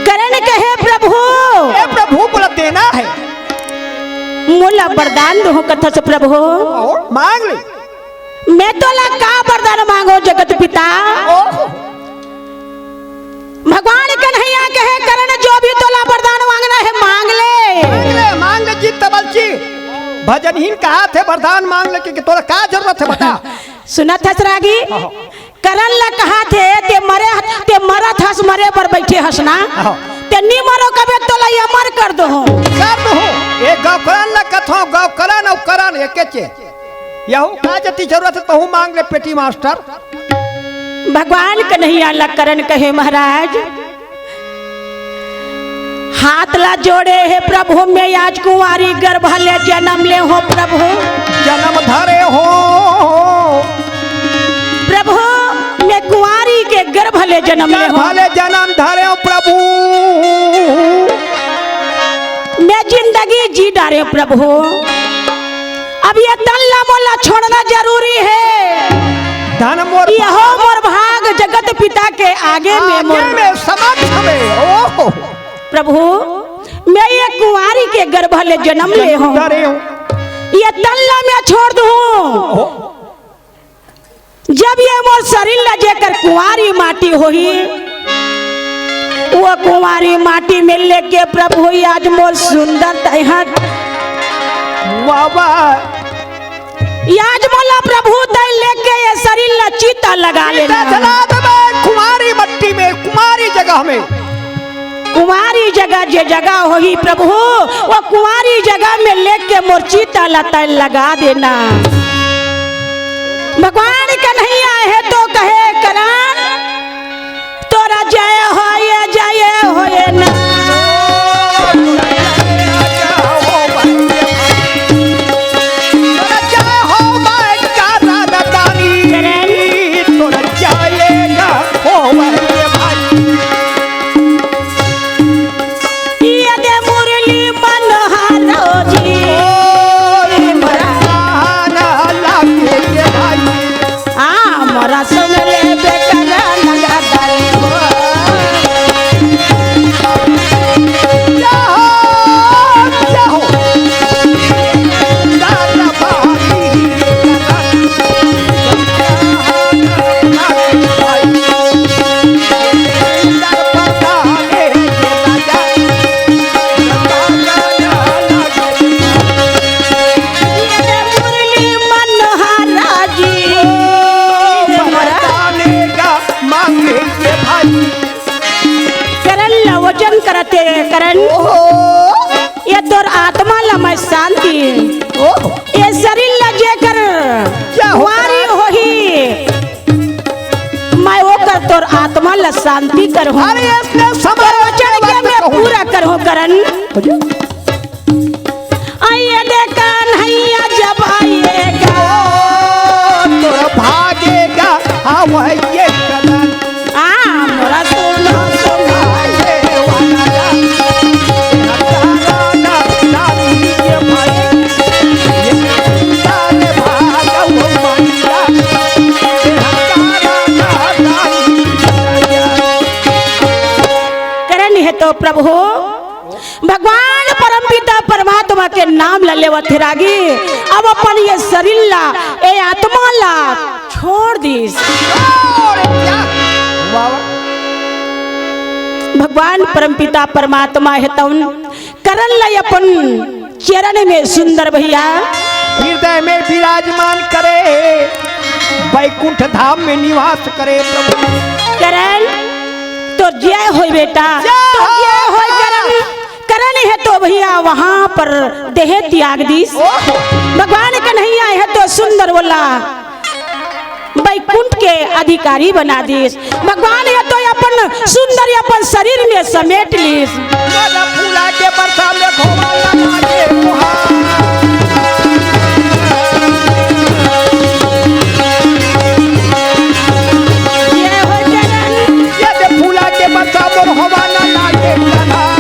करण कहे, "प्रभु, हे प्रभु, बोला देना है।" मोला वरदान दो कथस प्रभु। और मांग ले। मैं तोला का वरदान मांगो जगत पिता? ओह। भगवान कन्हैया कहे, "करण, जो भी तोला वरदान मांगना है, मांग ले।" मांग ले, मांग ले, जित बलची। भजनहीन कहा थे, वरदान मांग ले, कि, कि तोला का जरूरत है, बता। सुनत हस रागी? हाँ, हाँ। करण ला कहा थे, "ते मरे, ते मरत हस, मरे बर बैठे हस ना? हाँ। ते नी मरो कबे तोला अमर कर दो हो।" कर दो हो। ए गौकरण ला कथो, गौकरण अउ करण एके चे। यहू का जति जरूरत है, तहू मांग ले पेटी मास्टर। भगवान कन्हैया ला करन कहे, महाराज, हाथ ला जोड़े हे प्रभु, मैं आज कुंवारी गर्भ ले जन्म ले हो प्रभु। जन्म धरे हो। प्रभु, मैं कुंवारी के गर्भ ले जन्म ले हो। गर्भ ले जन्म धरे हो प्रभु। मैं जिंदगी जी डारे हो प्रभु। अब ये तन ला मोला छोड़ना जरूरी हे। धन मोर ये हो मोर भाग जगत पिता के आगे में आगे मोर। में समक्ष में। ओहो। प्रभु, मैं ये कुंवारी के गर्भ ले जन्म ले हो। धरे हो। ये तन ला मैं छोड़ दूं। ओहो। जब ये मोर शरीर ला जेकर कुंवारी माटी होही, वो कुंवारी माटी में लेके प्रभु आज मोर सुंदर तैहत। वाह, वाह। आज मोला प्रभु तै लेके ये शरीर ला चिता लगा लेना। जला देबे कुंवारी मट्टी में, कुंवारी जगह में। कुंवारी जगह जे जगह होही प्रभु, वो कुंवारी जगह में लेके मोर चिता ला तै लगा देना। भगवान कन्हैया हे तो कहे करन, तोरा जय होए, जय होए ना। ये दे मुरली मनोहर जी। आ, मोरा सुन ले बेकरा नगादारी हो। करन ला वचन करते करन, ये तोर आत्मा ला मैं शांति, ये शरीर ला जेकर कुंवारी होही, मैं ओकर तोर आत्मा ला शांति करहूँ। अरे, इसने समझ तोर वचन के मैं पूरा करहूँ करन। आइए दे कन्हैया जब आइएगा। तोर भागेगा, हाँ, वह ये कदम। आ, मोरा सुनो, सुनो। करन हे तो प्रभु, भगवान परमपिता परमात्मा के नाम ल लेवत हे रागी, अब अपन ये शरीर ला, ये आत्मा ला छोड़ दिस। छोड़ दिया। वाह, वाह। भगवान परमपिता परमात्मा हे तउन करन ला अपन चरण में सुंदर भैया। हृदय में विराजमान करे, बैकुंठ धाम में निवास करे प्रभु। करन, तोर जय होय बेटा, जय तोर जय होय करन। करन हे तो भैया वहां पर देह त्याग दिस। ओहो। भगवान कन्हैया हे तो सुंदर बोला। बैकुंठ के अधिकारी बना दिस। भगवान ये तो अपन सुंदर अपन शरीर में समेट लिस। दादा फूला के बरसा में घोवा लगा के फुहार। ये हो चरण। ये दे फूला के बरसा में घोवा ना लागे फुहार।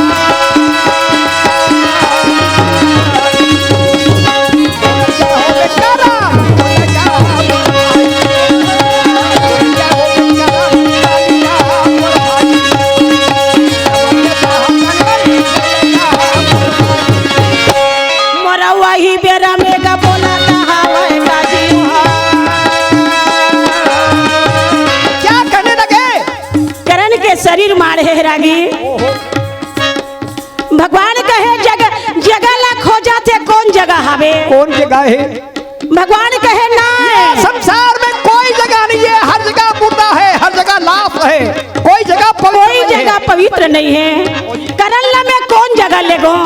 मोरा वही बेरा में का बोला था हवाई का जी। क्या कहने लगे? करन के शरीर मारे हे रागी। भगवान कहे जगह, जगह ला खोजा थे, कौन जगह हवे? कौन जगह हे? भगवान कहे ना, ये संसार में कोई जगह नहीं है, हर जगह मुर्दा है, हर जगह लाश है, कोई जगह पवित्र कोई नहीं है। जगह पवित्र नहीं है। करन ला मैं कौन जगह लेगो?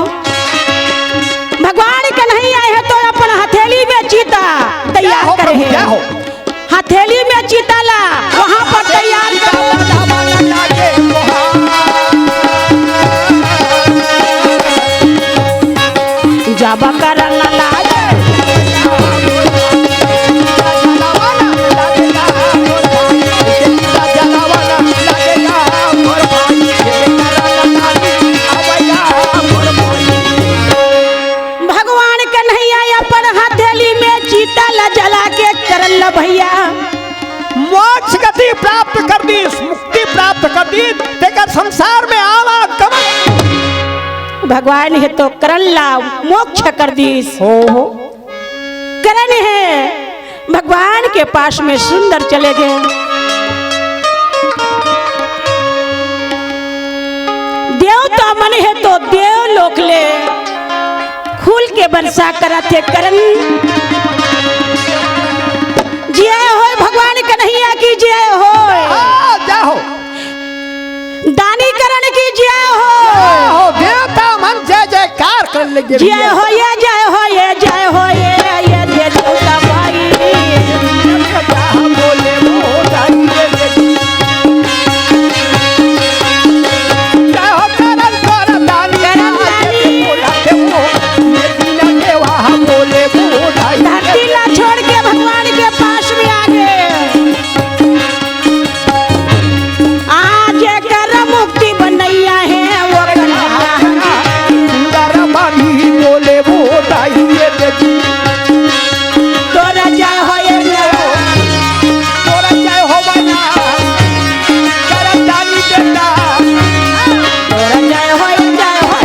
भगवान कन्हैया हे तो अपन हथेली में चिता तैयार करे हे। हथेली में चिता ला वहां पर पकड़ न लागे। भगवान कन्हैया अपन हथेली में चिता ला जला के करन ला भैया। मोक्ष गति प्राप्त कर दीस, मुक्ति प्राप्त कर दीस, तेकर संसार में आवागमन। भगवान हे तो करन ला मोक्ष कर दीस। हो, हो। करन हे भगवान के पास में सुंदर चले गे। देवता मन हे तो देव लोक ले खुल के बरसा करत हे करन। जय होय भगवान कन्हैया की जय होय। हाँ, जय हो। दानी करन की जय होय। जय हो, देवता मन जय जयकार करन लगे जय भैया। हो, ये जय हो, ये जय हो, ये, ये, ये देवता भाई। बोले वो दानी रे। जय हो करन, करन दानी। करन दानी। बोला के वो, ये बिना के वहाँ बोले वो दानी। धरती ला छोड़ के भगवान के पास में आ गे। आज कर मुक्ति बनैया हे, वो कन्हैया। सुंदर बानी बोले वो दाई ये बेटी। तोरा जय हो ये जय हो। तोरा जय हो बना। करम दानी बेटा। तोरा जय हो ये जय हो।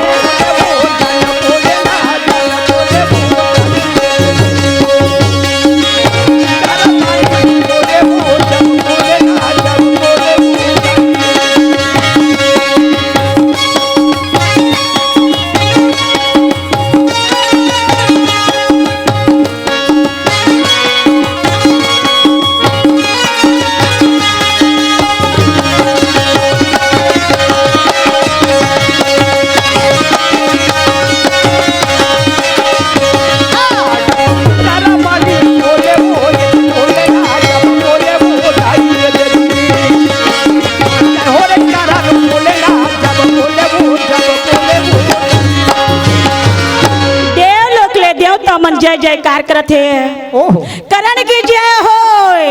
देवलोक ले देवता मन जय जयकार करत हे। ओहो। करण की जय होय,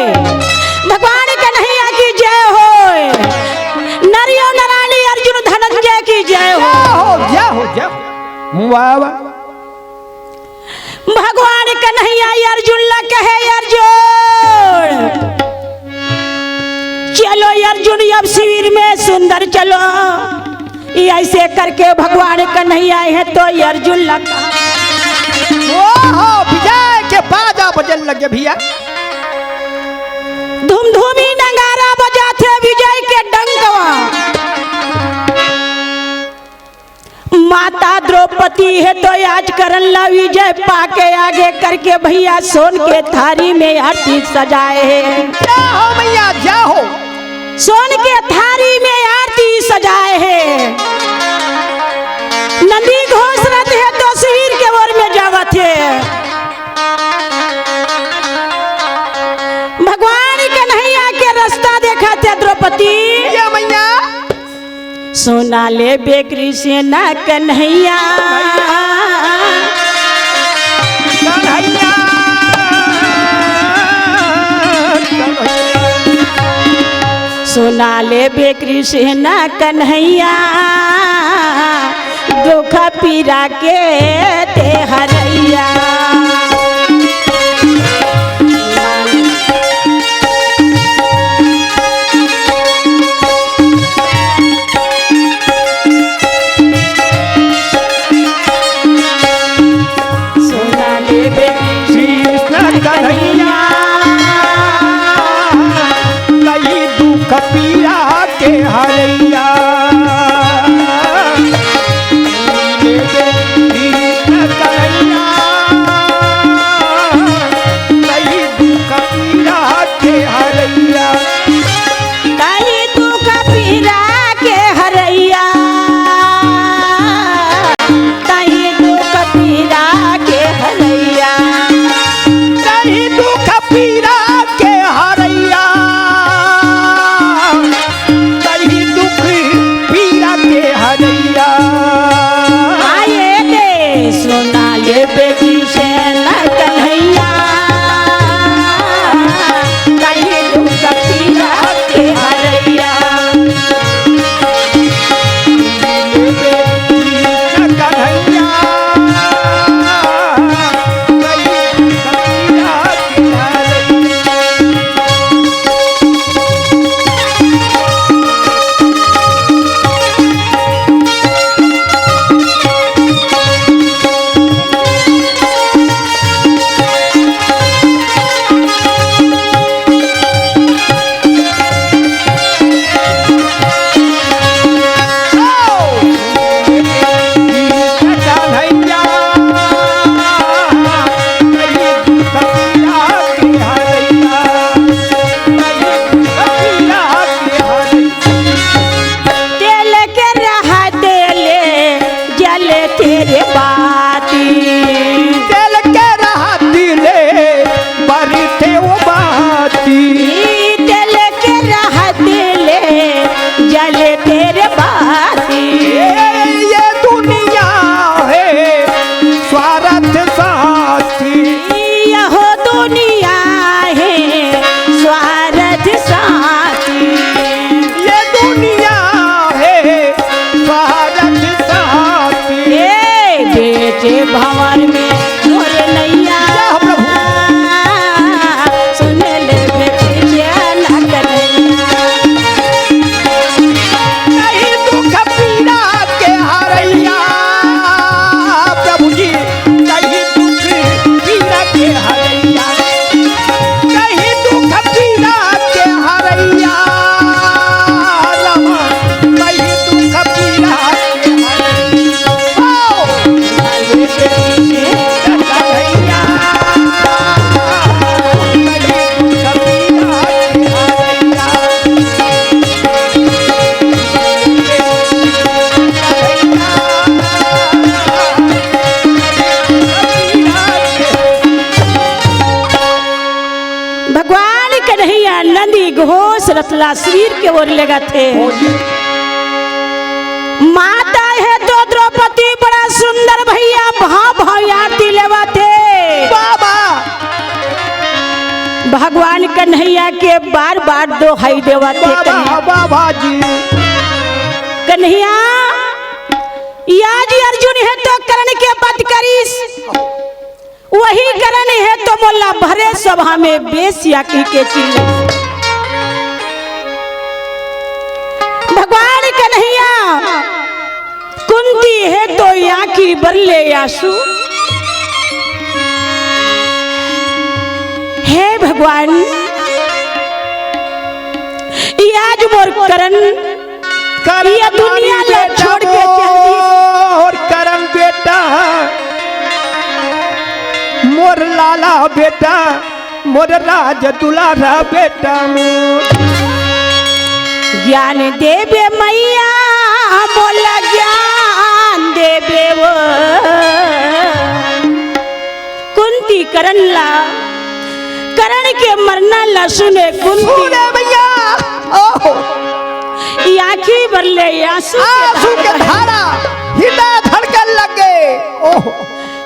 भगवान कन्हैया की जय होय, नरियो नारायणी अर्जुन धनंजय की जय हो। जय हो, जय हो, जय हो। वाह, वाह। भगवान कन्हैया अर्जुन ला कहे, अर्जुन चलो अर्जुन, अब शिविर में सुंदर चलो। ये ऐसे करके भगवान कन्हैया हे तो अर्जुन ला कहा। ओहो, विजय के बाजा बजन लगे भैया। धुमधुमी नगारा बजाथे विजय के डंकवा। माता द्रौपदी हे तो आज करण ला विजय पाके आगे करके भैया सोन के थारी में आरती सजाए हे। जय हो मैया, जय हो। सोन के थारी में आरती सजाए हे। नंदी घोष रथ हे तो शिविर के ओर में जावत हे। भगवान कन्हैया के रास्ता देखत हे द्रौपदी। जय मैया। सोना लेबे कृष्ण कन्हैया। कन्हैया। सोना लेबे कृष्ण कन्हैया, दुख पीरा के ते हरैया। सोना लेबे कृष्ण कन्हैया, कई दुख पीरा के हरैया। लेबे कृष्ण कन्हैया, भगवान कन्हैया नंदी घोष रथ ला सुवीर के ओर लेगथे। माता हे तो द्रौपदी बड़ा सुंदर भैया भाव भाव आरती लेवथे। बाबा। भगवान कन्हैया के बार बार दोहाई देवथे। बाबा, कन्हैया। बाबा जी। कन्हैया, या जी अर्जुन हे तो कर्ण के वध करिस। वही करण हे तो मोला भरे सभा में बेस्या कहिके चिल्ले। भगवान कन्हैया, कुंती हे तो आँखी बरले आंसू। हे भगवान, ये आज मोर करण करण ये दुनिया ला बेटा छोड़ के चल दी। मोर करण बेटा, मोर लाला बेटा, मोर राज दुलारा बेटा मोर। ज्ञान देबे मैया, मोला ज्ञान देबे वो। कुंती करण ला, करण के मरना ला सुने कुंती। सुने भैया, ओहो। ई आँखी बरले आंसू के आंसू के धारा। धारा, हृदय धड़कन लगे। ओहो।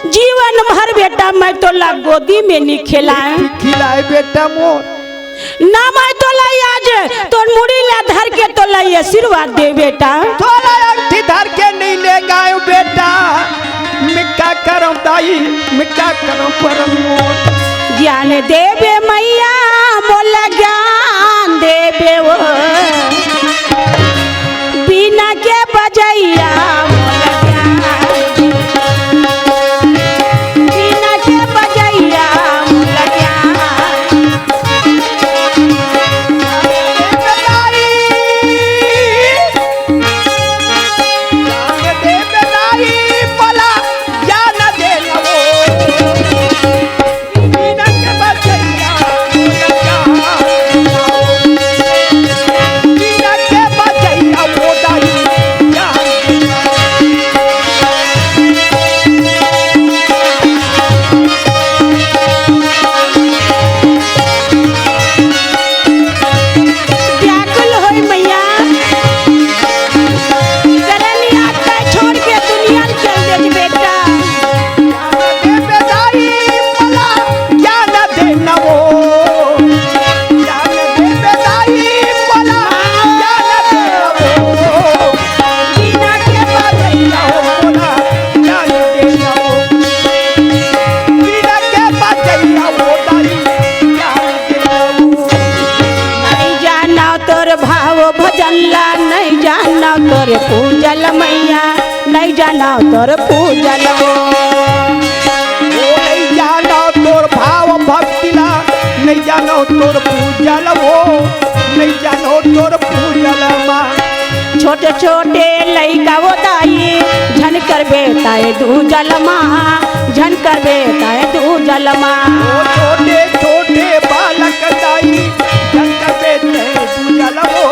जीवन भर बेटा मैं तोला गोदी में नी खिलाए। खिलाए बेटा मोर। ना मैं तोला आज तोर मुड़ी ला धर के तोला ये आशीर्वाद दे बेटा। तोला अंगठी धर के नहीं ले गायो बेटा। मैं का करम दाई, मैं का करम परम मोर। ज्ञान देबे मैया, मोला ज्ञान देबे वो। बीना के बजैया मोला ज्ञान। बीना के बजैया मोला ज्ञान। ज्ञान दे बेलाई, ज्ञान दे बेलाई, मोला ज्ञान दे नवो। व्याकुल होई मैया, करन यात्रा छोड़ के दुनिया चल दे बेटा। ज्ञान दे बेदाई मोला, ज्ञान दे नवो। ज्ञान दे बेदाई मोला, ज्ञान दे नवो। बीना के बजैया हो मोला, ज्ञान दे नवो। बीना के बजैया हो दाई, ज्ञान दे नवो। नहीं जाना तोर भाव भजन ला, नहीं जाना तोर पूजल मैया। नहीं जाना तोर पूजल वो। ओ नहीं जाना तोर भाव भक्ति ला, नहीं जाना तोर पूजल वो, नहीं जाना तोर पूजल मा। छोटे छोटे लइका वो दाई, झन करबे ताय दूजल मा, झन करबे ताय दूजल मा। ओ छोटे छोटे बालक दाई, झन करबे ताय दूजल वो,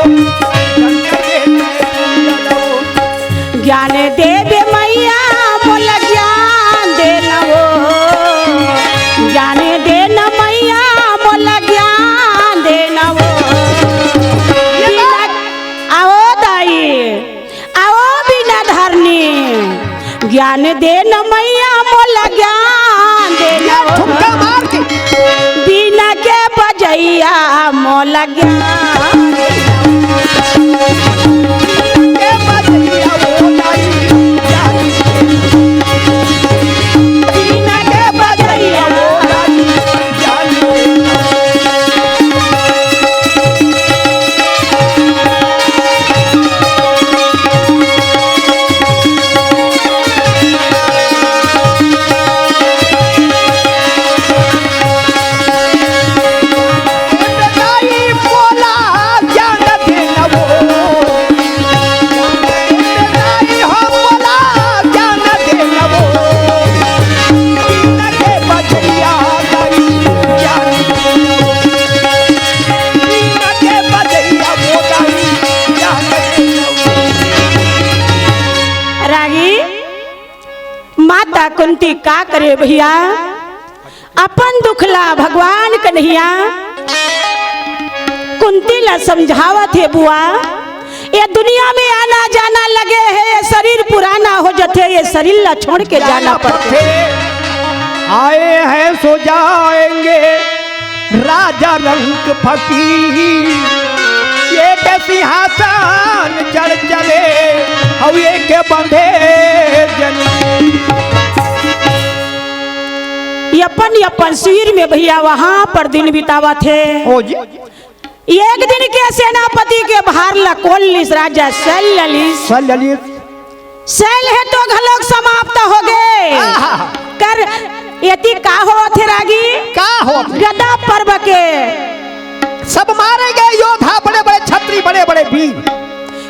झन करबे ताय दूजल वो। ज्ञान देबे मैया मोला ज्ञान दे नवो, ज्ञान दे न मैया मोला ज्ञान दे नवो। बीना, आओ दाई, आओ बीना धरनी, ज्ञान दे न मैया मोला ज्ञान दे नवो। ठुमका मार के। बीना के बजैया मोला ज्ञान। के बजैया मोला ज्ञान। बीना के बजैया मोला ज्ञान। रागी माता कुंती का करे भैया, अपन दुख ला भगवान कन्हैया समझावत हे बुआ, ये दुनिया में आना जाना लगे हे, ये शरीर पुराना हो जथे, ये शरीर ला छोड़ के जाना पड़थे। आए हैं सो जाएंगे राजा रंक फकीर, ये के सिंहासन चढ़ चले, और ये के बंधे जन। ये अपन, ये अपन सिर में भैया वहां पर दिन बितावत हे। हो जी। एक दिन के सेनापति के भार ला कोन लिस राजा? शैल लिस। शैल लिस। शैल हे तो घलोक समाप्त हो गे। आहा। कर एती का होवत हे रागी? का होवत हे? गदा पर्व के सब मारे गए योद्धा, बड़े बड़े छत्री, बड़े बड़े वीर।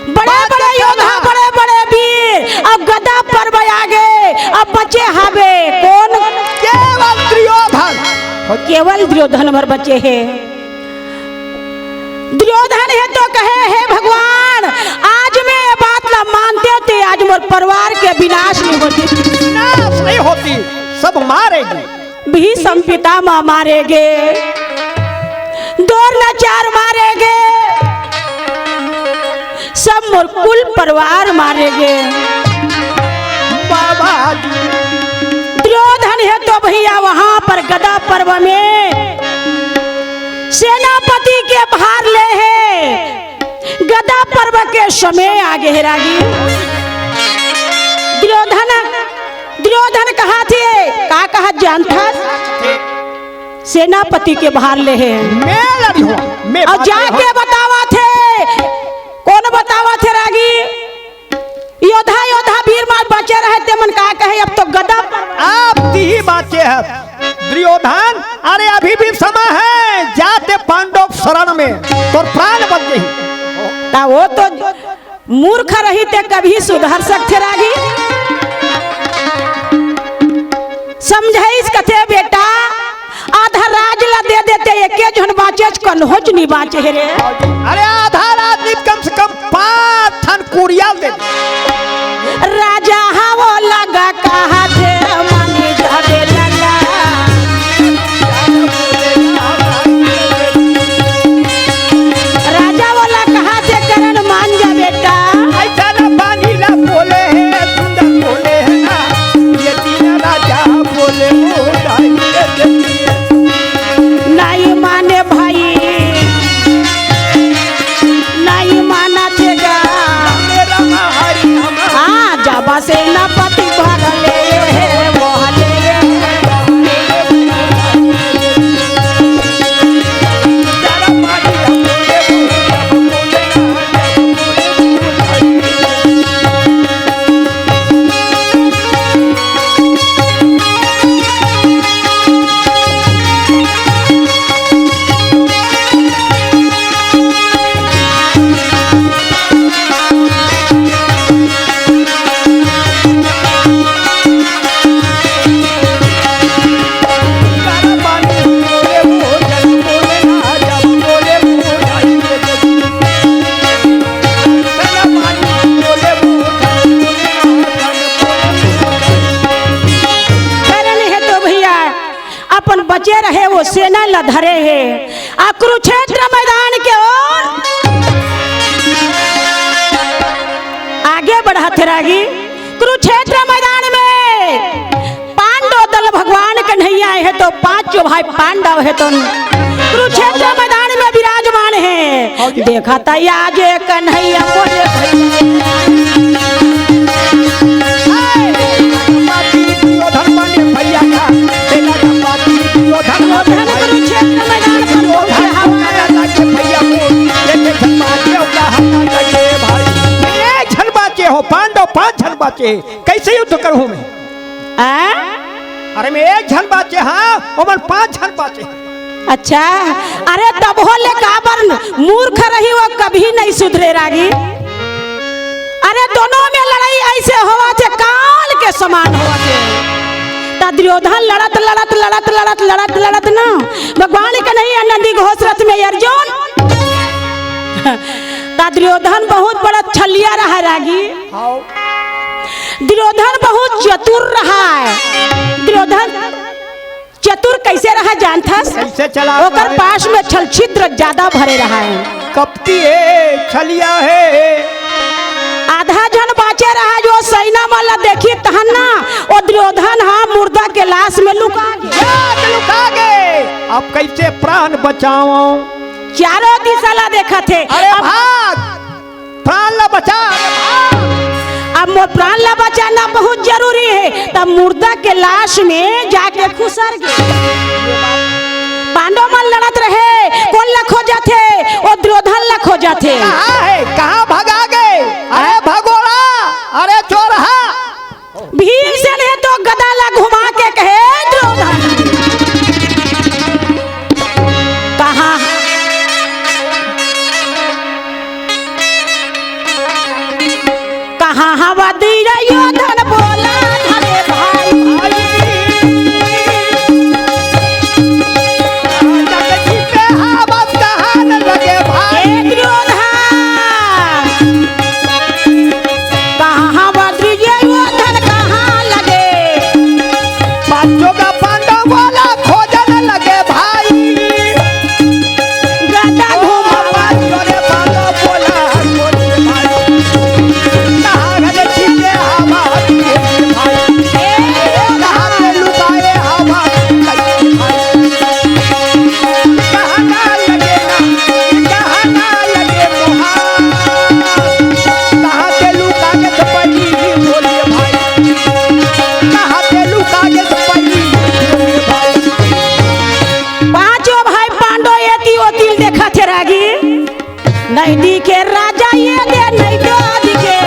बड़े बड़े योद्धा, बड़े बड़े वीर। अब गदा पर्व आ गे, अब बचे हावे कोन? केवल दुर्योधन। केवल दुर्योधन भर बचे हे। दुर्योधन हे तो कहे, "हे भगवान, आज मैं ये बात ला मानते ते आज मोर परिवार के विनाश नहीं होती।" नाश नहीं होती, सब मारेगी। भीष्म पितामह मारे गे, द्रोणाचार्य मारे गे, सब मोर कुल परिवार मारे गे। बाबा जी। दुर्योधन हे तो भैया वहां पर गदा पर्व में सेनापति के भार ले हे, गदा पर्व के समय आ गे हे रागी। दुर्योधन, दुर्योधन कहाथे, का कहा जानथस? सेनापति के भार ले हे। मैं लड़ी हूँ, मैं और भाग जाके हूँ। बतावत हे, कोन बतावत हे रागी? योद्धा, योद्धा वीर मन बचे रहे, ते मन का कहे, "अब तो गदा पर।" आप ती बाचे है दुर्योधन, अरे अभी भी समय है, जाते पांडव शरण में, तोर प्राण बच जाही। ता वो तो मूर्ख रही, ते कभी सुधर सकथे रागी। समझाइस कथे, "बेटा, आधा राज ला दे देते, एके झन बाचेच, कन्होच नी बाचे हे रे।" अरे आधा राज नी, कम से कम पांच ठन कुरिया दे दे। राजा हा वो लगा कहा थे, मानी जावे लगा। राजा वो ला कहा थे, करण मान जा बेटा। ऐसा ना पानी ला बोले है, सुंदर बोले है ना, ये तीन राजा बोले वो दाई के देखिए। नहीं माने भाई, नहीं माना थे गा। हाँ, जाबा सेनापति भर ले है, वो ले है। करण हे तो भैया अपन बचे रहे वो सेना ला धरे हे, आ कुरुक्षेत्र मैदान के ओर आगे बढ़त हे रागी। कुरुक्षेत्र मैदान में पांडव दल भगवान कन्हैया हे तो पांचों भाई पांडव हे तो कुरुक्षेत्र मैदान में विराजमान हे। देखा ता आज कन्हैया बोले भैया। दुर्योधन कुरुक्षेत्र मैदान पर पहुंचे हवा। एक झन बाचे हो, पांडव पांच झन बाचे, कैसे युद्ध करूं मैं? आ? अरे मैं एक झन बाचे, हाँ, ओमन पांच झन बाचे। अच्छा, अरे तब हो ले काबर मूर्ख रही, वो कभी नहीं सुधरे रागी। अरे दोनों में लड़ाई ऐसे होवत हे, काल के समान होवत हे। त दुर्योधन लड़त, लड़त, लड़त, लड़त, लड़त, लड़त ना, भगवान कन्हैया नंदी घोष रथ में अर्जुन। त दुर्योधन बहुत बड़ा छलिया रहा रागी। हाँ। दुर्योधन बहुत चतुर रहा हे। दुर्योधन चतुर कैसे रहा जानथस? कैसे चला ओकर पास में छल छिद्र ज्यादा भरे रहा हे। कपटी हे, छलिया हे। आधा झन बाँचे रहा, जो सैना मन ला देखिस तहन ना, ओ दुर्योधन ह मुर्दा के लाश में लुका गे। जाके लुका गे। अब कइसे प्राण बचावंव? चारों दिशा ला देखत हे। अरे अब भाग, प्राण ला बचा, अरे भाग। अब मोर प्राण ला बचाना बहुत जरूरी हे। तब मुर्दा के लाश में जाके खुसर गे। पांडव मन लड़त रहे, कोन ला खोजत हे? ओ दुर्योधन ला खोजत हे। कहाँ हे? कहाँ भगा गे? अरे भगोड़ा, अरे चोरहा। भीमसेन हे तो गदा ला घुमा के कहे, दुर्योधन, कहाँ, कहाँ हवा दुर्योधन बोला धरे भाई। जगती पे हवा कहाँ न लगे भाई। ए दुर्योधन, कहाँ हवा दुर्योधन कहाँ लगे? पांचों का पांडव वाला खोजन लगे भाई। गदा घुमावा। पांचों रे पांडव बोला, बोले भाई। कहाँ गए छिपे हमारे भाई? ए, कहाँ पे लुकाए हमारे भाई? कहाँ ना लगे ना, कहाँ ना लगे मोहा। कहाँ पे लुका के छपनी बोलिए भाई। कहाँ पे लुका के छपनी बोलिए भाई। पांचों भाई पांडव एती ओती देखत हे रागी। नहीं दिखे राजा ये दे, नहीं तो दिखे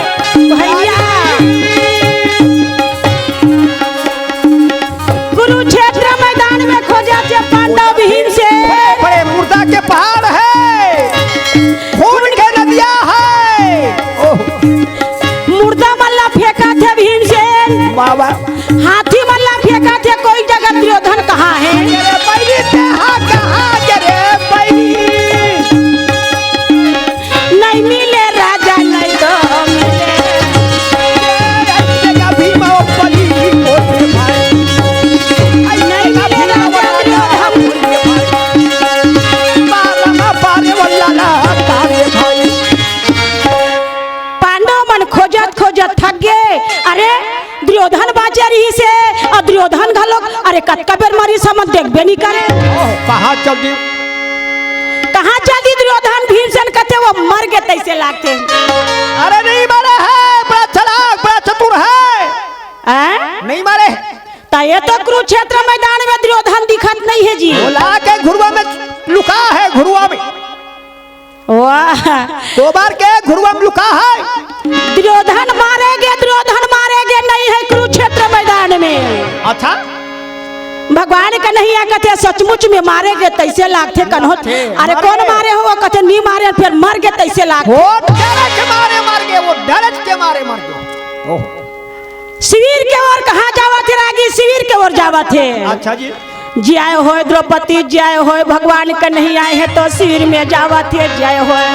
भैया। कुरुक्षेत्र मैदान में खोजत हे पांडव भीमसेन। बड़े मुर्दा के पहाड़ हे, खून के नदिया हे। ओह। मुर्दा मन ला फेंकत हे भीमसेन। बाबा। हाथी मन ला फेंकत हे, कोई जगह दुर्योधन कहाँ हे? अरे बैरी तेहा कहाँ गे रे बैरी? नहीं मिले राजा, नहीं तो मिले। जगह भीमा बली बोले भाई। नहीं मिले राजा दुर्योधन। पारे वाला ला तारे भाई। पांडव मन खोजत खोजत थक गे। अरे दुर्योधन बाँचे रहिस हे, अउ दुर्योधन घलोक, अरे कतका बेर मरिस हमन देखबे नइ करे। ओह, कहाँ चल दिस? कहाँ चल दिस दुर्योधन? भीमसेन कथे वो मर गे तइसे लागथे। अरे नइ मरे हे, बड़ा चालाक, बड़ा चतुर हे। हैं? नइ मरे हे। त ये तो कुरुक्षेत्र मैदान में दुर्योधन दिखत नइ हे जी। बोला के घुरुवा में लुका हे, घुरुवा में। वाह। गोबर के घुरुवा में लुका हे। दुर्योधन मारे गे, दुर्योधन मारे गे नइ हे कुरुक्षेत्र मैदान में। अच्छा। भगवान कन्हैया कथे सचमुच में मारे गे तइसे लागथे कन्हो। अरे कोन मारे हो? कथे नइ मारे, फेर मर गे तइसे लागथे। वो डरे के मारे मर गे, वो डरे के मारे मर गे। ओह। शिविर के ओर कहाँ जावत हे रागी? शिविर के ओर जावत हे। अच्छा जी। जय होय द्रौपदी, जय होय भगवान कन्हैया हे तो शिविर में जावत हे, जय होय।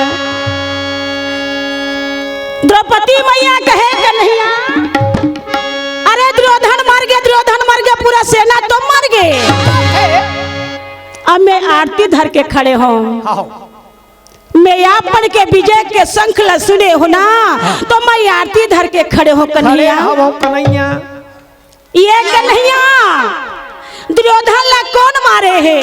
द्रौपदी मैया कहे कन्हैया, अरे दुर्योधन मर गे, दुर्योधन मर गे, पूरा सेना तो मर गे। अब मैं आरती धर के खड़े हों। हाँ, हाँ। मैं अपन के विजय के शंख ला सुने हों ना, तो मैं आरती धर के खड़े हों कन्हैया। खड़े हों कन्हैया। ये कन्हैया, दुर्योधन ला कोन मारे हे?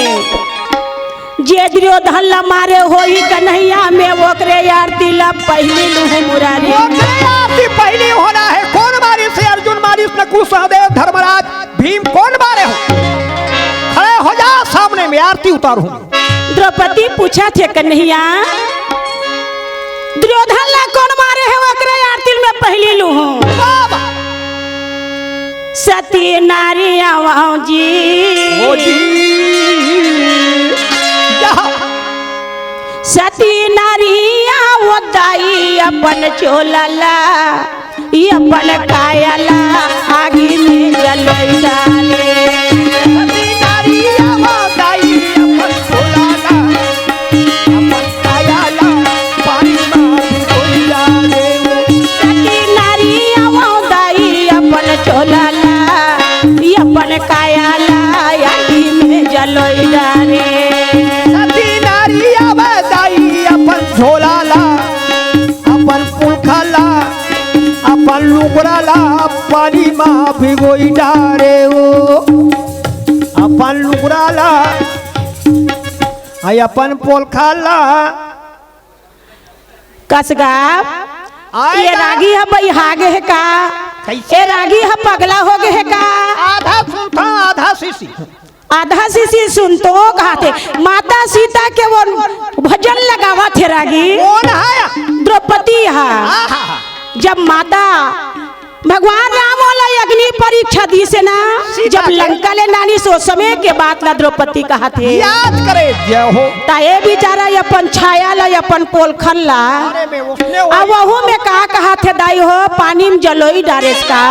जे दुर्योधन ला मारे होही कन्हैया, मैं ओकरे आरती ला पहिली लूहूँ मुरारी। ओकरे आरती पहिली होना हे। कोन मारिस हे? अर्जुन मारिस, नकुल, सहदेव, धर्मराज, भीम कोन मारे हो? खड़े हो जा सामने में, आरती उतारूँ। द्रौपदी पूछत हे कन्हैया, दुर्योधन ला कोन मारे हे, ओकरे आरती में पहिली लूहूँ। बाबा। सती नारी आवो जी। ओ जी। या। सती नारी आवो दाई अपन चोला ला। ई अपन काया ला आगी में जलई डारे। सती नारी आवो दाई अपन चोला ला, अपन काया ला पानी में धोई डारे। सती नारी आवो दाई अपन चोला ला, ई अपन काया ला आगी में जलई डारे। सती नारी आवो दाई अपन पानी मा भिगोई डारे हो अपन लुगरा ला, आई अपन पोलखा ला। कस गा, आय ये का? रागी ह बइहा गे हे का? कैसे? ये रागी ह पगला हो गे हे का? आधा सुनता, आधा सीसी। आधा सीसी सुनतो कहाथे। माता सीता के वो भजन लगावत हे रागी। कौन है? द्रौपदी हा। आहा। जब माता भगवान राम वाला अग्नि परीक्षा दिस ना, सीता जब के। लंका ले नानिस ओ समय के बात ला द्रौपदी कहाथे। याद करे जय हो। ता ये बिचारा अपन छाया ला, अपन पोलखन ला। अरे में उसने वो अब वहू में का कहाथे दाई हो, पानी में जलोई डारेस का?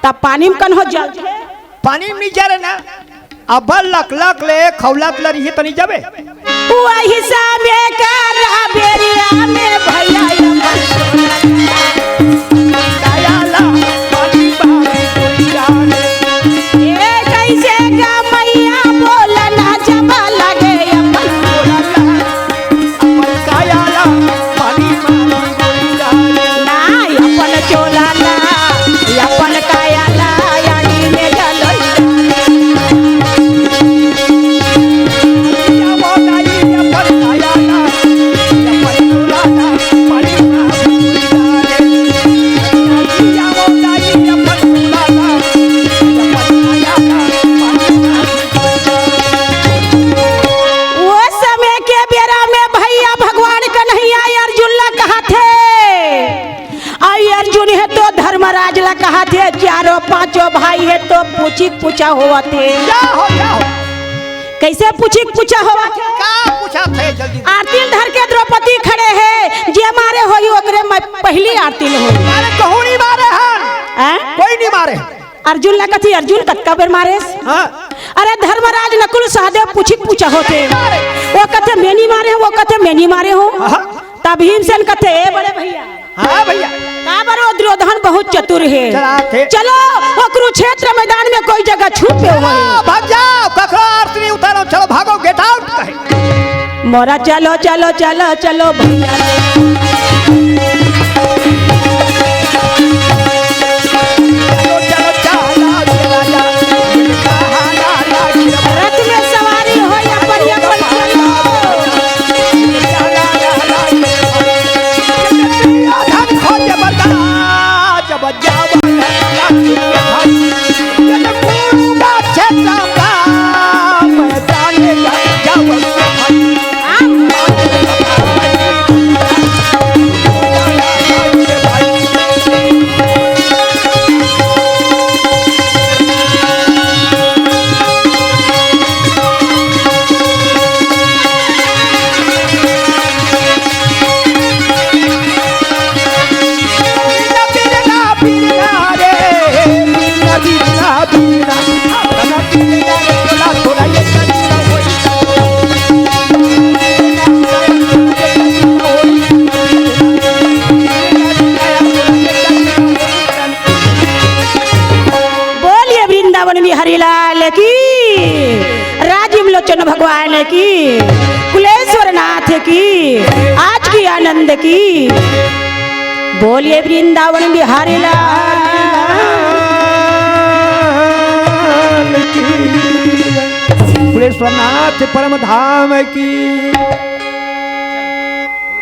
ता पानी में कन हो जल पानी में नी जरे ना, अब लक लक ले खौलत ल रही त नी जबे। वही सामे का रहा बेरिया में भैया, दयाला पानी बारी कोई जाने। ए कैसे गा मैया बोलना जब लगे अपन। नाय अपन चोला ला, अपन काया ला, यानी में जलोई। वो समय के बेरा में भैया भगवान कन्हैया अर्जुन ला कहाथे, अउ अर्जुन हे तो धर्मराज ला कहाथे, चारों पांचों भाई हे तो पूछी पूछा होवत हे। क्या हो, क्या हो? कैसे पूछी पूछा होवत हे? का पूछा थे जल्दी? आरती धर के द्रौपदी खड़े हे, जे मारे होही ओकरे मैं पहली आरती में होही। अरे कहूँ नहीं मारे हैं? हैं? कोई नहीं मारे। अर्जुन ला कथे, अर्जुन कतका बेर मारेस? हाँ। अरे धर्मराज नकुल सहदेव पूछी पूछा होथे। वो कथे मैं नहीं मारे हूँ, वो कथे मैं नहीं मारे हूँ। हाँ। तब भीमसेन कथे, ए बड़े भैया। हाँ भैया। का बरो दुर्योधन बहुत चतुर हे। चला थे। चलो वो कुरुक्षेत्र मैदान में कोई जगह छुपे हुए हैं। हाँ, भाग जाओ, ककरो आरती नहीं उतारो, चलो भागो, get out कहे। मोरा चलो, चलो, चलो, चलो भैया। रथ में सवारी हो या पर या पर चलो। बोलिए वृंदावन बिहारी लाल की, राजीव लोचन भगवान की, कुलेश्वर नाथ की, आज की आनंद की। बोलिए वृंदावन बिहारी लाल की, कुलेश्वर नाथ परम धाम की।